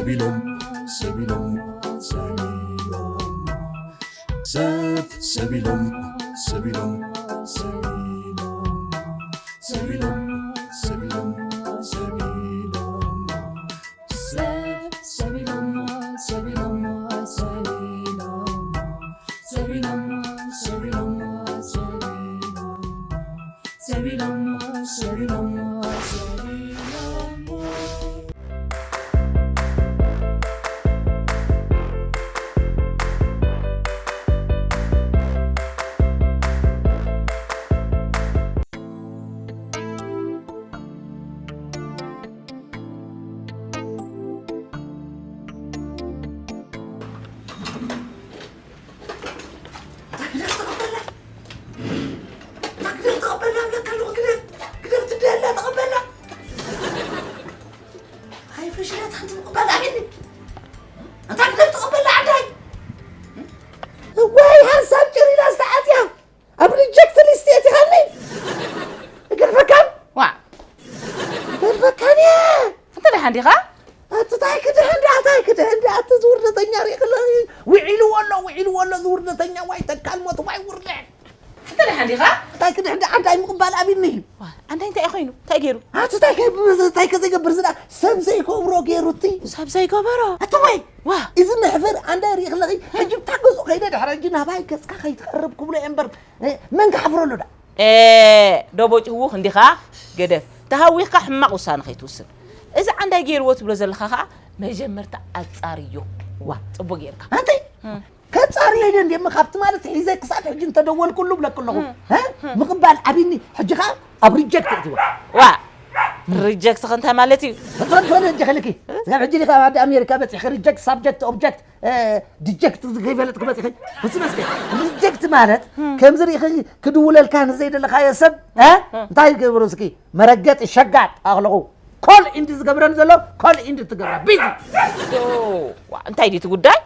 ሰቢሎም፣ ሰቢሎም፣ ሰቢሎም፣ ሰብ፣ ሰቢሎም፣ ሰቢሎም፣ ሰቢሎም፣ ሰቢሎም፣ ሰቢሎም፣ ሰቢሎም፣ ሰብ፣ ሰቢሎም፣ ሰቢሎም፣ ሰቢሎም፣ ሰቢሎም፣ ሰቢሎም፣ ሰቢሎም፣ ሰቢሎም፣ ሰቢሎም፣ ሰቢሎም። እዋይ፣ ሓንሳብ ጭር ኢላ ዝተዓጽያ ኣብ ሪጀክት ሊስት የእቲኻኒ። እገርፈካን። ዋ። እገርፈካን እየ። እንተ ደሓን ዲኻ? ኣቲ ታይ ክድሕን ደኣ፣ ታይ ክድሕን ደኣ፣ ኣቲ ዝውርደተኛ ሪእክለ። ውዒልዎ ኣሎ፣ ውዒልዎ ኣሎ፣ ዝውርደተኛ። ዋይ ተካል ሞት፣ ዋይ ውርደት። እንተ ደሓን ዲኻ? ታይ ክድሕን ደኣ፣ ኣንታይ ምቕባል ኣብኒ እዩ። ዋ፣ ኣንታይ እንታይ እዩ ኮይኑ? እንታይ ገይሩ? ኣቲ ታይ ከ-፣ ታይ ከዘይገብር ዝዳ፣ ሰብ ዘይገብሮ ገይሩ እቲ። ሰብ ዘይገበሮ? ኣቲ ወይ። ዋ። እዚ መሕፈር ኣንዳ ሪእክለኺ፣ ሕጂ ብታ ገጹ ከይደ ድሕሪ ሕጂ ናባይ ገጽካ ከይትቐርብ ክብሎ እየ እምበር፣ እ፣ መን ክሓፍረሉ ዳ? ኤ፣ ዶቦጭ ህውኽ እንዲኻ፣ ገደፍ። ተሃዊኽካ ሕማቕ ውሳነ ከይትውስን። እዚ ዓንዳይ ገይርዎ ትብሎ ዘለኻ ኸኣ መጀመርታ ኣጻርዮ። ዋ፣ ጽቡቕ ጌርካ። ኣንታይ? እም። ከጻርዮ ኢለ እንዴ፣ እሞ ካብቲ ማለት ሒዘ ክሳብ ሕጂ እንተደወልኩሉ ብለኪ ኣለኹ። እም። እ? እም። ምቕባል ኣብኒ፣ ሕጂ ኸኣ ኣብ ሪጀክት እትዎ። ዋ፣ ሪጀክት ከ እንታይ ማለት እዩ? ትፈልጥ፣ ትፈልጥ እንጂ ከልኪ። ስጋብ ሕጂ ዲኻ ኣብ ዓዲ ኣሜሪካ በጺሕኺ ሪጀክት ሳብጀክት ኦብጀክት እ፣ ዲጀክት ከይፈለጥክ መጺኺ? ምስ መስከ ሪጀክት ማለት፣ እም። ከምዚ ርኢኺ ክድውለልካ ንዘይደለኻዮ ሰብ፣ እ? እም። እንታይ ይገብሩ እስኪ? መረገጢ ሸጋጥ ኣኽለኹ። ኮል ኢንድ ዝገብረን ዘሎ፣ ኮል ኢንድ ትገብራ። ቢዚ። ዶ፣ ዋ፣ እንታይ ድዩ እቲ ጉዳይ?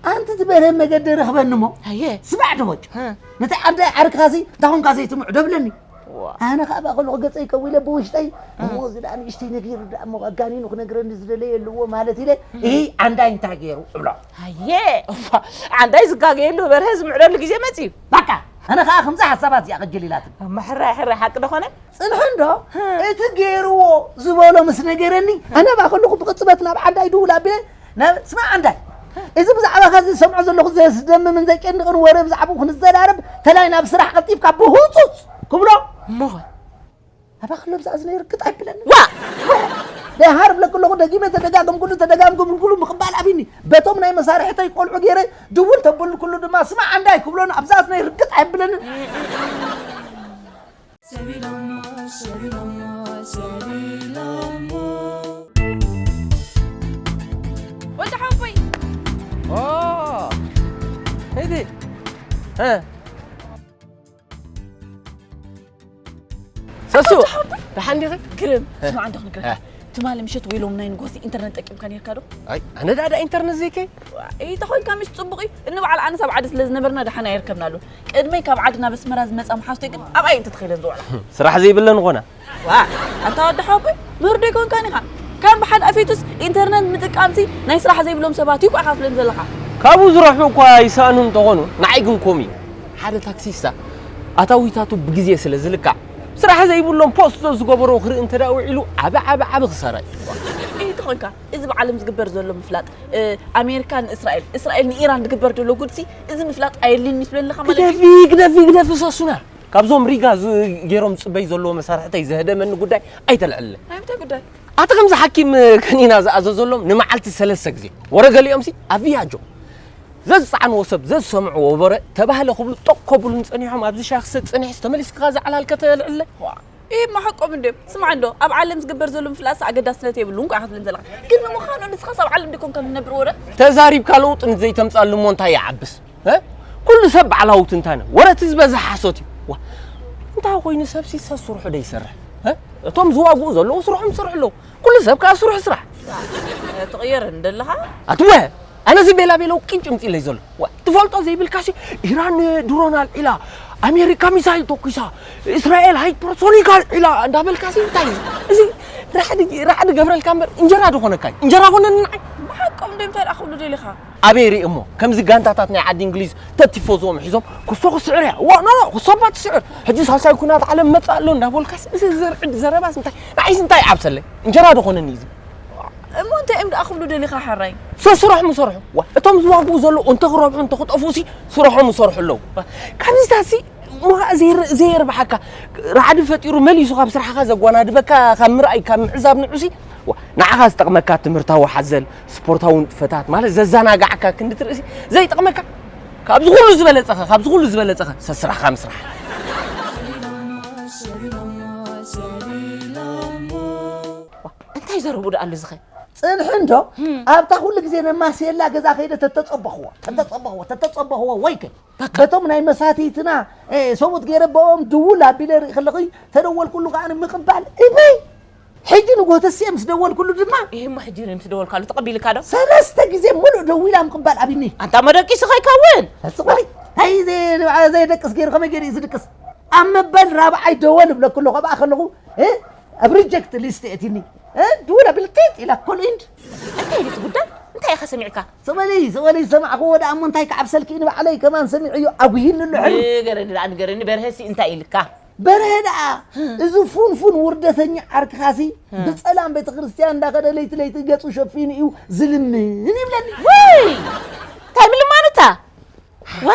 ኣንቲ ዝበረ መገዲ ረኽበኒ እሞ። ኣየ። ስማዕ ደቦጭ። እም። ነቲ ዓደ ዓርክኻሲ፣ እንታይ ኾንካ ዘይትምዑ ደብለኒ። ዋ። ኣነ ኸኣ ባኸሉ ገጸይ ከዊለ ብውሽጠይ፣ እም። እሞ እዚ ደኣ ንእሽተይ ነጊሩ ደኣ እሞ ኣጋኒኑ ክነግረኒ ዝደለየ ኣለዎ ማለት ኢለ፣ እም። እሂ ዓንዳይ እንታይ ገይሩ እብሎ። ኣየ፣ እፋ፣ ዓንዳይ ዝጋገየሉ በርሀ ዝምዕደሉ ግዜ መጺኡ። በቃ፣ ኣነ ኸኣ ከምዚ ሓሳባት እዚኣ ክጅል ኢላትኒ። ኣማ ሕራይ፣ ሕራይ ሓቂ ዶ ኾነ? ጽንሒ እንዶ፣ እም። እቲ ገይርዎ ዝበሎ ምስ ነገረኒ፣ ኣነ ባኸለኹ ብቕጽበት ናብ ዓንዳይ ድውል ኣቢለ፣ ናብ፣ ስማዕ ዓንዳይ፣ እዚ ብዛዕባኻ ዝሰምዖ ዘለኹ ዘስደምምን ዘጨንቕን ወረ ብዛዕባኡ ክንዘራረብ፣ ተላይ ናብ ስራሕ ቀልጢፍካ ብህጹጽ ክብሎ። እሞ ኸ? ኣባ ክሎም ዝኣዝነ ይርግጥ ኣይብለኒ። ዋ! ደሃር ብለክ ኣለኹ፣ ደጊመ ተደጋገምኩሉ፣ ተደጋገምኩሉ፣ ምቕባል ኣብኒ። በቶም ናይ መሳርሕተይ ቆልዑ ገይረ ድውል ተበልኩሉ ድማ፣ ስማዕ ዓንዳይ ክብሎን ኣብ ዝኣዝነ ይርግጥ ኣይብለንን። ሰቢሎሞ፣ ሰቢሎሞ፣ ሰቢሎሞ። ወዲ ሓወቦይ። ኦ፣ ሂዲ። እ። ሰሱ፣ ወዲ ሓወቦይ። ደሓን ዲኺ? ግርም፣ እ። ስማዕ፣ እንዶ ክነግረካ። እ። ትማሊ ምሸት ወይ ሎም ናይ ንጎሲ ኢንተርነት ጠቂምካ ነይርካ ዶ? ኣይ፣ ኣነ ደኣ፣ ደኣ ኢንተርነት ዘይከይ? ዋ፣ እይ፣ ተኾንካ ምሽ ጽቡቕ እዩ። እንበዓል ኣነስ ኣብ ዓዲ ስለ ዝነበርና ደሓን ኣይርከብናሉን። ቅድመይ ካብ ዓዲ ናብ ኣስመራ ዝመጻ መሓዝቶይ ግን ኣብኣ እየን ተተኺለን ዝውዕላ። ስራሕ ዘይብለን ኾና። ዋ፣ ኣንታ ወዲ ሓወቦይ፣ ምርዶ ኣይኮንካን ኢኻ። ከም ብሓድ ኣፌቱስ ኢንተርነት ምጥቃምሲ ናይ ስራሕ ዘይብሎም ሰባት እዩ እኮ ኢኻ ትብለን ዘለኻ። ካብኡ ዝረሑ እኳ ይሰኣኑ እንተኾኑ፣ ንዓይ ግን ኮም እዩ። ሓደ ታክሲስታ ኣታዊታቱ ብግዜ ስለ ዝልካዕ፣ ስራሕ ዘይብሎም ፖስት ዝገበሮ ክርኢ እንተ ደኣ ውዒሉ፣ ዓቢ፣ ዓቢ፣ ዓቢ ክሳራ እዩ። እይ፣ ተኾንካ፣ እዚ ብዓለም ዝግበር ዘሎ ምፍላጥ፣ እ፣ ኣሜሪካ ንእስራኤል፣ እስራኤል ንኢራን ዝግበር ዘሎ ጉድሲ፣ እዚ ምፍላጥ ኣየድልይን እዩ ትብለኒ ኣለኻ ማለት እዩ? ግደፊ፣ ግደፊ፣ ግደፊ ሰሱና። ካብዞም ሪጋ ዝ-፣ ገይሮም ዝጽበዩ ዘለዉ መሳርሕተይ ዘህደመኒ ጉዳይ ኣይተልዕልለ። ናይ ምንታይ ጉዳይ? ኣቲ ከምዚ ሓኪም ከኒና ዝኣዘዘሎም ንመዓልቲ ሰለስተ ግዜ። ወረ ገሊኦምሲ ኣብ ቪያጆ ዘዝጸዓንዎ ሰብ ዘዝሰምዕዎ ወረ ተባህለ ክብሉ ጦቕ ከብሉን ጸኒሖም ኣብዚ ሻሂ ክሰቲ ጸኒሐስ ተመሊስካ ዘዕላልከ ተልዕለ? ዋ፣ ኢሂ፣ እማ ሓቆም እንድዮም። ስማዕ እንዶ፣ ኣብ ዓለም ዝግበር ዘሎ ምፍላስ ኣገዳስነት የብሉን እኮ ኢኻ ትብለን ዘለኻ። ግን ንምዃኑ ንስኻስ ኣብ ዓለም ዲኮንካ ትነብር ወረ? ተዛሪብካ ለውጢ ንዘይተምጽኣሉ እሞ እንታይ ይዓብስ? እ? ኩሉ ሰብ ባዕላዊ ትንታነ። ወረ እቲ ዝበዝሕ ሓሶት እዩ። ዋ፣ እንታይ ኮይኑ ሰብሲ ሰስርሑ ዶ ይሰርሕ? እ? እቶም ዝዋግኡ ዘለዉ ስርሖም ይሰርሑ ኣለዉ። ኩሉ ሰብ ከኣ ስርሑ ስራሕ። ትቕየር እንደለኻ? ኣትወ! ኣነ እዚ ቤላ ቤሎ ቅጭ ምጽእ ኢለይ ዘሎ። ዋ፣ ትፈልጦ ዘይብልካሲ ኢራን ድሮን ኣልዒላ፣ ኣሜሪካ ሚሳይል ተኩሳ፣ እስራኤል ሃይፐርሶኒክ ኣልዒላ እንዳበልካሲ እንታይ እዩ? እዚ ራዕዲ፣ ራዕዲ ገብረልካ እምበር እንጀራ ድኾነካ እዩ። እንጀራ ኮነኒ ንዓይ። ብሓቂ ከምኡ እንታይ ደኣ ክብሉ ደሊኻ? ኣበይ ርኢ እሞ፣ ከምዚ ጋንታታት ናይ ዓዲ እንግሊዝ ተቲፎዞም ሒዞም፣ "ኩሶ ክስዕር እያ፣ ዋ፣ ኖ፣ ኖ፣ ኩሶ እባ ትስዕር፣ ሕጂ ሳልሳይ ኩናት ዓለም መጽእ ኣሎ" እንዳበልካስ፣ እዚ ዘርዕድ ዘረባስ እንታይ? ንዓይስ እንታይ ይዓብሰለይ? እንጀራ ዶ ኾነኒ እዚ? እሞ እንታይ እዮም ደኣ ክብሉ ደሊኻ ሓራይ? ሰስርሖም ይሰርሑ። ዋ፣ እቶም ዝዋግኡ ዘለዉ እንተ ክረብሑ እንተ ክጠፍኡሲ፣ ስርሖም ይሰርሑ ኣለዉ። ዋ፣ ካብዚታሲ፣ ዋ፣ ዘይር-፣ ዘየርብሓካ፣ ራዕዲ ፈጢሩ መሊሱ ካብ ስራሕኻ ዘጓናድበካ፣ ካብ ምርኣይ፣ ካብ ምዕዛብ ንዑሲ፣ ዋ፣ ንዓኻ ዝጠቕመካ ትምህርታዊ ሓዘል፣ ስፖርታዊ ንጥፈታት፣ ማለት ዘዘናጋዕካ ክንዲ ትርእሲ ዘይጠቕመካ፣ ካብዚ ኩሉ ዝበለጸኸ፣ ካብዚ ኩሉ ዝበለጸኸ፣ ሰስራሕኻ ምስራሕ። እንታይ ዘረቡ ደኣ ኣሎ ዝኸ? ጽንሒ እንዶ፣ ኣብታ ኩሉ ግዜ ነማስየላ ገዛ ከይደ ተተጸበኽዎ፣ ተተጸበኽዎ፣ ተተጸበኽዎ ወይከ፣ በቃ። በቶም ናይ መሳትይትና፣ እ፣ ሰብኡት ገይረ በኦም ድውል ኣቢለ ርኢ ከለኹ፣ ተደወልኩሉ ከኣ ንምቕባል፣ እበይ! ሕጂ ንጎ ተስየ ምስ ደወልኩሉ ድማ፣ ይሄ እሞ ሕጂ ምስ ደወልካሉ ተቐቢልካ ዶ? ሰለስተ ግዜ ሙሉእ ደዊላ ምቕባል ኣቢኒ። ኣንታ መደቂሱ ከይከውን። ፈጽመኒ። እንታይ ዘይ-፣ ዘይደቅስ ገይሩ፣ ከመይ ገይሩ እዩ ዝድቅስ? ኣብ መበል ራብዓይ ደወል እብለኩ ኣለኹ፣ ኣብኣ ከለኹ፣ እ? ኣብ ሪጀክት ሊስት የእቲኒ። እ? ድውል ኣቢለ ጢጥ ኢላ ኮል ኢንድ። እንታይ እዩ እቲ ጉዳይ? እንታይ ኢኻ ሰሚዕካ? ስቕ በሊ፣ ስቕ በሊ፣ ዝሰማዕክዎ ደኣ እሞ እንታይ ክዓብሰልኪ ንባዕለይ ከማን ሰሚዐዮ ኣጉሂኒ ኣሎ ሕር። ንገረኒ ደኣ፣ ንገረኒ፣ በርሀሲ እንታይ ኢልካ? በርሀ ደኣ፣ እዚ ፉንፉን ውርደተኛ ዓርክኻሲ፣ ብጸላም ቤተ ክርስቲያን እንዳኸደ ለይቲ ለይቲ ገጹ ሸፊኑ እዩ ዝልምን ይብለኒ። ውይ! እንታይ ምልማኑታ? ዋ!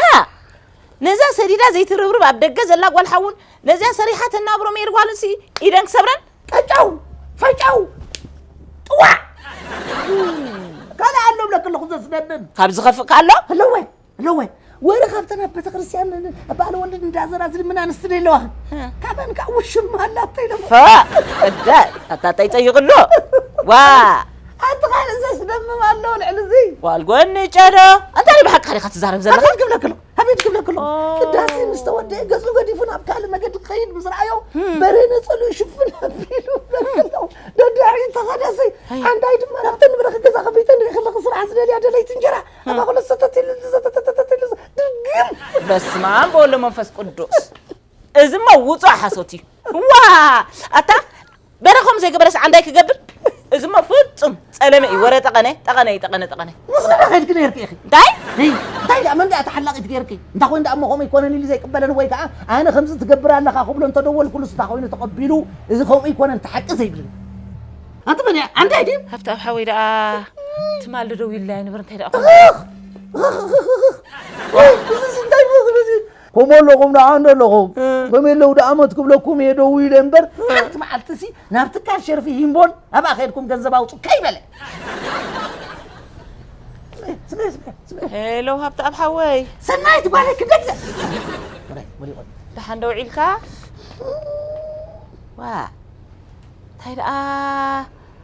ነዛ ሰዲዳ ዘይትርብርብ ኣብ ደገ ዘላ ጓል ሓውን፣ ነዚኣ ሰሪሓ ተናብሮ ሜሪ ጓልንሲ ኢደን ክሰብረን? ቀጫው! ፈጫው! ጥዋዕ! ካልእ ኣሎ ብለክ ኣለኹ ዘስደምም። ካብ ዝኸፍእ ከ ኣሎ? ኣለወ፣ ኣለወ። ወረ ካብተን ኣብ ቤተክርስትያን ን-፣ ን-፣ ኣብ በዓለ ወልድ እንዳዘራ ዝልምና ኣንስቲ ዶ ኣለዋኽን? እ። ካበን ከዓ ውሽማ ኣላተይ ደሞ። ፋ! እደ! ኣታ እንታይ ይጸይቕ ኣሎ? ዋ! ኣቲ ካልእ ዘስደምም ኣሎ ልዕሊ እዚ። ጓል ጎኒ ጨዶ! እንታይ ብሓቂ ኢኻ ትዛረብ ዘለኻ? ኣቤት ክብለክ ኣሎ፣ ኣቤት ክብለክ ኣሎ። ኦ። ቅዳሴ ምስ ተወደአ ገጹ ገዲፉ ናብ ካልእ መገዲ ክኸይድ ምስ ረኣዮ፣ እም። በሬ ነጸሉ ይሽፍን ኣቢሉ ብለክ ኣሎ። ደድሕሪ ተኸደሰይ፣ ኣይ። ሓንዳይ ድማ ናብተን ንብረኽ ገዛ ከፊተን ንርኢ ከለኹ ስራሕ ዝደልያ ደለይቲ እንጀራ። ኣባኹሉ ሰተት ኢሉ፣ ሰተተተተት ኢሉ፣ ድግም! በስመ ኣብ ወወልድ ወመንፈስ ቅዱስ። እዚማ ውጹእ ሓሶት እዩ። ዋ! ኣታ በረኸም ዘይገበረስ ዓንዳይ ክገብር? እዚማ ፍጹም ጸለመ እዩ። ወረ ጠቐነ፣ ጠቐነ እዩ፣ ጠቐነ፣ ጠቐነ። ንስኻ ዶ ከድኪ ነይርኪ ኢኺ? እንታይ? እይ፣ እንታይ ደኣ፣ መን ደኣ ተሓላቒት ገይርኪ? እንታ ኮይኑ ደኣ እሞ ከምኡ ኣይኮነን ኢሉ ዘይቅበለን ወይ ከኣ ኣነ ከምዚ ትገብር ኣለኻ ክብሎ እንተደወልኩሉስ እንታ ኮይኑ ተቐቢሉ፣ እዚ ከምኡ ኣይኮነን፣ እቲ ሓቂ ዘይብልን። ኣንቲ መን እያ? ዓንዳይ ድዩ? ሃብተኣብ ሓወይ ደኣ ትማል ዶ ደዊሉላ ይነበር፣ እንታይ ደኣ እኽ! እኽ! እኽ! እኽ! እኽ! እዚስ እንታይ እዩ ዝብል እዚ? ከምኡ ኣለኹም ደኣ እንዶ ኣለኹም። እ። ከመይ ኣለዉ ደኣ ኣመት ክብለኩም እየ ደዊለ እምበር፣ እ። ሓንቲ መዓልቲ ሲ ናብ ትካል ሸርፊ ሂምቦን ኣብኣ ከይድኩም ገንዘብ ኣውፁ ከይበለ። ስምዒ፣ ስምዒ፣ ስምዒ፣ ስምዒ። ሄሎ፣ ሃብተኣብ ሓወይ። ሰናይት ጓለይ ክደግዘ። ወረ፣ ወረ፣ ወረ። ደሓን ዶ ውዒልካ? ዋ። እንታይ ደኣ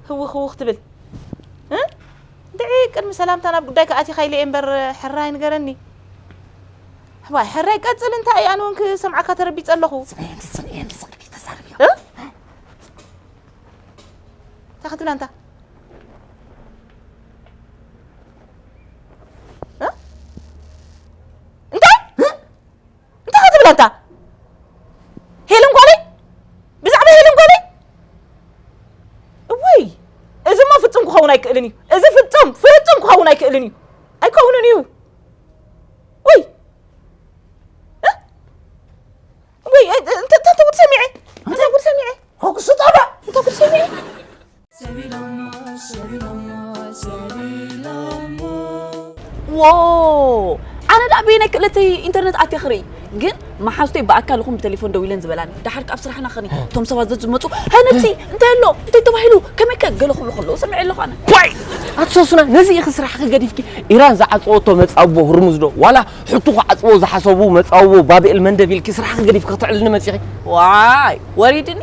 ህውኽ ህውኽ ትብል? እ? እንድዒ ቅድሚ ሰላምታ ናብ ጉዳይካ ኣቲኻ ኢለ እየ እምበር ሕራይ ንገረኒ። ሕዋይ፣ ሕራይ ቀጽል፣ እንታይ እየ ኣነ እውን ክሰምዓካ ተረቢጸ ኣለኹ። ስምዒ፣ ስምዒ፣ ስምዒ፣ ተዛረቢ። እ? እንታይ ክትብል ኣንታ? እ? እንታይ? እንታይ ክትብል ኣንታ? ሄለን ጓለይ? ብዛዕባ ሄለን ጓለይ? እውይ! እዚማ ፍጹም ክኸውን ኣይክእልን እዩ። እዚ ፍጹም፣ ፍጹም ክኸውን ኣይክእልን እዩ። ኣይከውንን እዩ። ውይ! እ? ውይ! እ-፣ እ-፣ እንተ-፣ እንተ-፣ እንተ ጉድ ሰሚዐ! እንተ ጉድ ሰሚዐ! ሆኩሱ ጣባ! እንተ ጉድ ሰሚዐ! ዎ! ኣነ ደኣ በየናይ ክእለተይ ኢንተርነት ኣትየ ክርኢ? ግን መሓዙተይ ብኣካል ይኹን ብቴሌፎን ደዊለን ዝበላኒ። ደሓር ከኣ ኣብ ስራሕና ክኒ እቶም ሰባት ዘዝመጹ፣ "ሃይ ነብሲ፣ እንታይ ኣሎ? እንታይ ተባሂሉ? ከመይ ከ?" ገለ ክብሉ ከለዉ ሰሚዐ ኣለኹ ኣነ። ኳይ! ኣቲ ሶሱና፣ ነዚ ኢኺ ስራሕኺ ገዲፍኪ ኢራን ዝዓጸወቶ መጻብቦ ሁርሙዝ ዶ? ዋላ ሕቱ ክዓጽዎ ዝሓሰቡ መጻብቦ ባብኤል መንደብ ኢልኪ ስራሕኺ ገዲፍኪ ክትዕልልኒ መጺኺ? ዋይ! ወሪድኒ።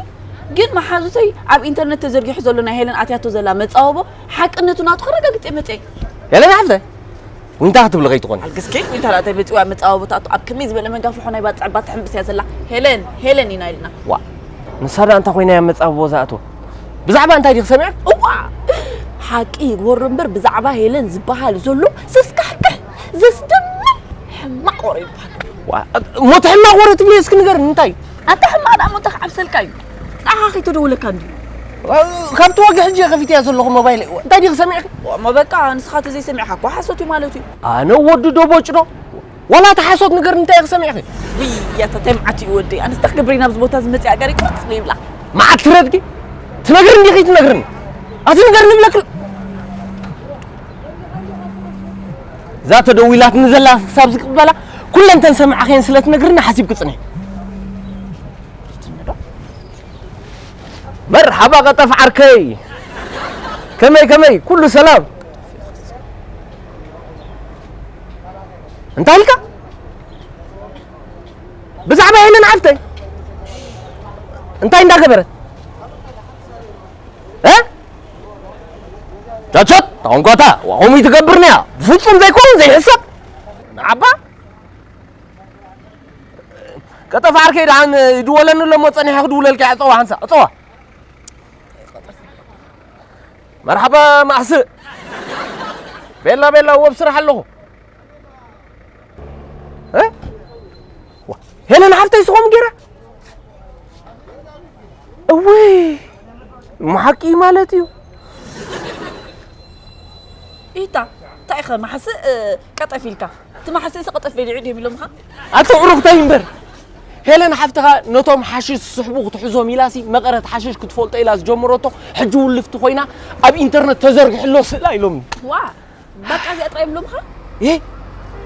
ግን መሓዙተይ ኣብ ኢንተርነት ተዘርጊሑ ዘሎ ናይ ሄለን ኣትያቶ ዘላ መጻወቦ ሓቅነቱ ናቱ ከረጋግጽ እየ መጽየ። ሄለን ሓፍተ፣ ዊንታ ክትብሊ ከይትኾኒ። ኣልግስኪ፣ ዊንታ ደኣ እንታይ መጺዋ መጻወቦ ትኣቱ ኣብ ከመይ ዝበለ መጋፍሖ ናይ ባጽዕ ባትሕምብስ እያ ዘላ። ሄለን፣ ሄለን ኢና ኢልና። ዋ፣ ንሳ ደኣ እንታይ ኮይና እያ መጻወቦ ዝኣትዋ? ብዛዕባ እንታይ ዲኺ ሰሚዐ? እዋ! ሓቂ ይግበሮ እምበር ብዛዕባ ሄለን ዝበሃል ዘሎ ዘስካሕክሕ፣ ዘስደምም ሕማቕ ወረ ይበሃል። ዋ፣ እሞ እቲ ሕማቕ ወረ ትብሊ እስኪ ንገርኒ፣ እንታይ? ኣታ ሕማቕ ደኣ እሞ እንታይ ክዓብሰልካ እዩ? ንዓኻ ከይተደወለካ እንድዩ። ካብቲ ወግሒ ሕጂ ከፊትያ ዘለኹ ሞባይል እንታይ ዲኺ ሰሚዕኺ? እሞ በቃ ንስኻ ተዘይሰሚዕካ እኮ ሓሶት እዩ ማለት እዩ። ኣነ ወዲ ዶ ቦጭ ዶ? ዋላ እቲ ሓሶት ንገርኒ እንታይ ኢኺ ሰሚዕኺ? ውይ ያታ እንታይ መዓት እዩ ወደይ። ኣነስ እንታይ ክገብር ኢና ኣብዚ ቦታ ዝመፅእ ኣጋሪ ቁርፅ ዘይብላ። መዓት ትረድኪ? ትነግርኒ ዲኺ ትነግርኒ? ኣቲ ንገርኒ ብለክ እዛ ተደዊላትኒ ዘላ ክሳብ ዝቅበላ ኩለን ተን ሰማዕኽየን ስለ ትነግርኒ ሓሲብኪ ጽንሒ። መርሓባ ቀጠፍ ዓርከይ፣ ከመይ ከመይ፣ ኩሉ ሰላም? እንታይ ኢልካ? ብዛዕባ ሄለን ሓፍተይ እንታይ እንዳገበረት? እ? ቻቻት ታንኳታ ዋሆም ይትገብርንያ ብፍጹም ዘይኮን ዘይሕሰብ ንዓባ ቀጠፍ ዓርከይ ደሓን ይድወለኒ ኣሎ እሞ ጸኒሐ ክድውለልካ እያ። እጸዋ ሓንሳ እጸዋ። መርሓባ ማሕስእ። ቤላ ቤላ ወብ ስራሕ ኣለኹ። እ? ዋ፣ ሄለን ሓፍተይ ስኹም ገይራ? እወይ፣ መሓቂ ማለት እዩ። ኢታ፣ እንታይ ኢኸ መሓስእ፣ እ፣ ቀጠፍ ኢልካ? እቲ መሓስእሲ ቀጠፍ በሊዑ ድዮም ኢሎምኻ? ኣቲ ዕሩኽተይ እምበር። ሄለን ሓፍትኻ ነቶም ሓሽሽ ዝስሕቡ ክትሕዞም ኢላሲ መቐረት ሓሽሽ ክትፈልጦ ኢላ ዝጀመረቶ ሕጂ ውልፍቲ ኮይና ኣብ ኢንተርነት ተዘርግሕሎ ስእላ ኢሎምኒ። ዋ፣ በቃ እዚኣ ጥራይ ይብሎምኻ? እ፣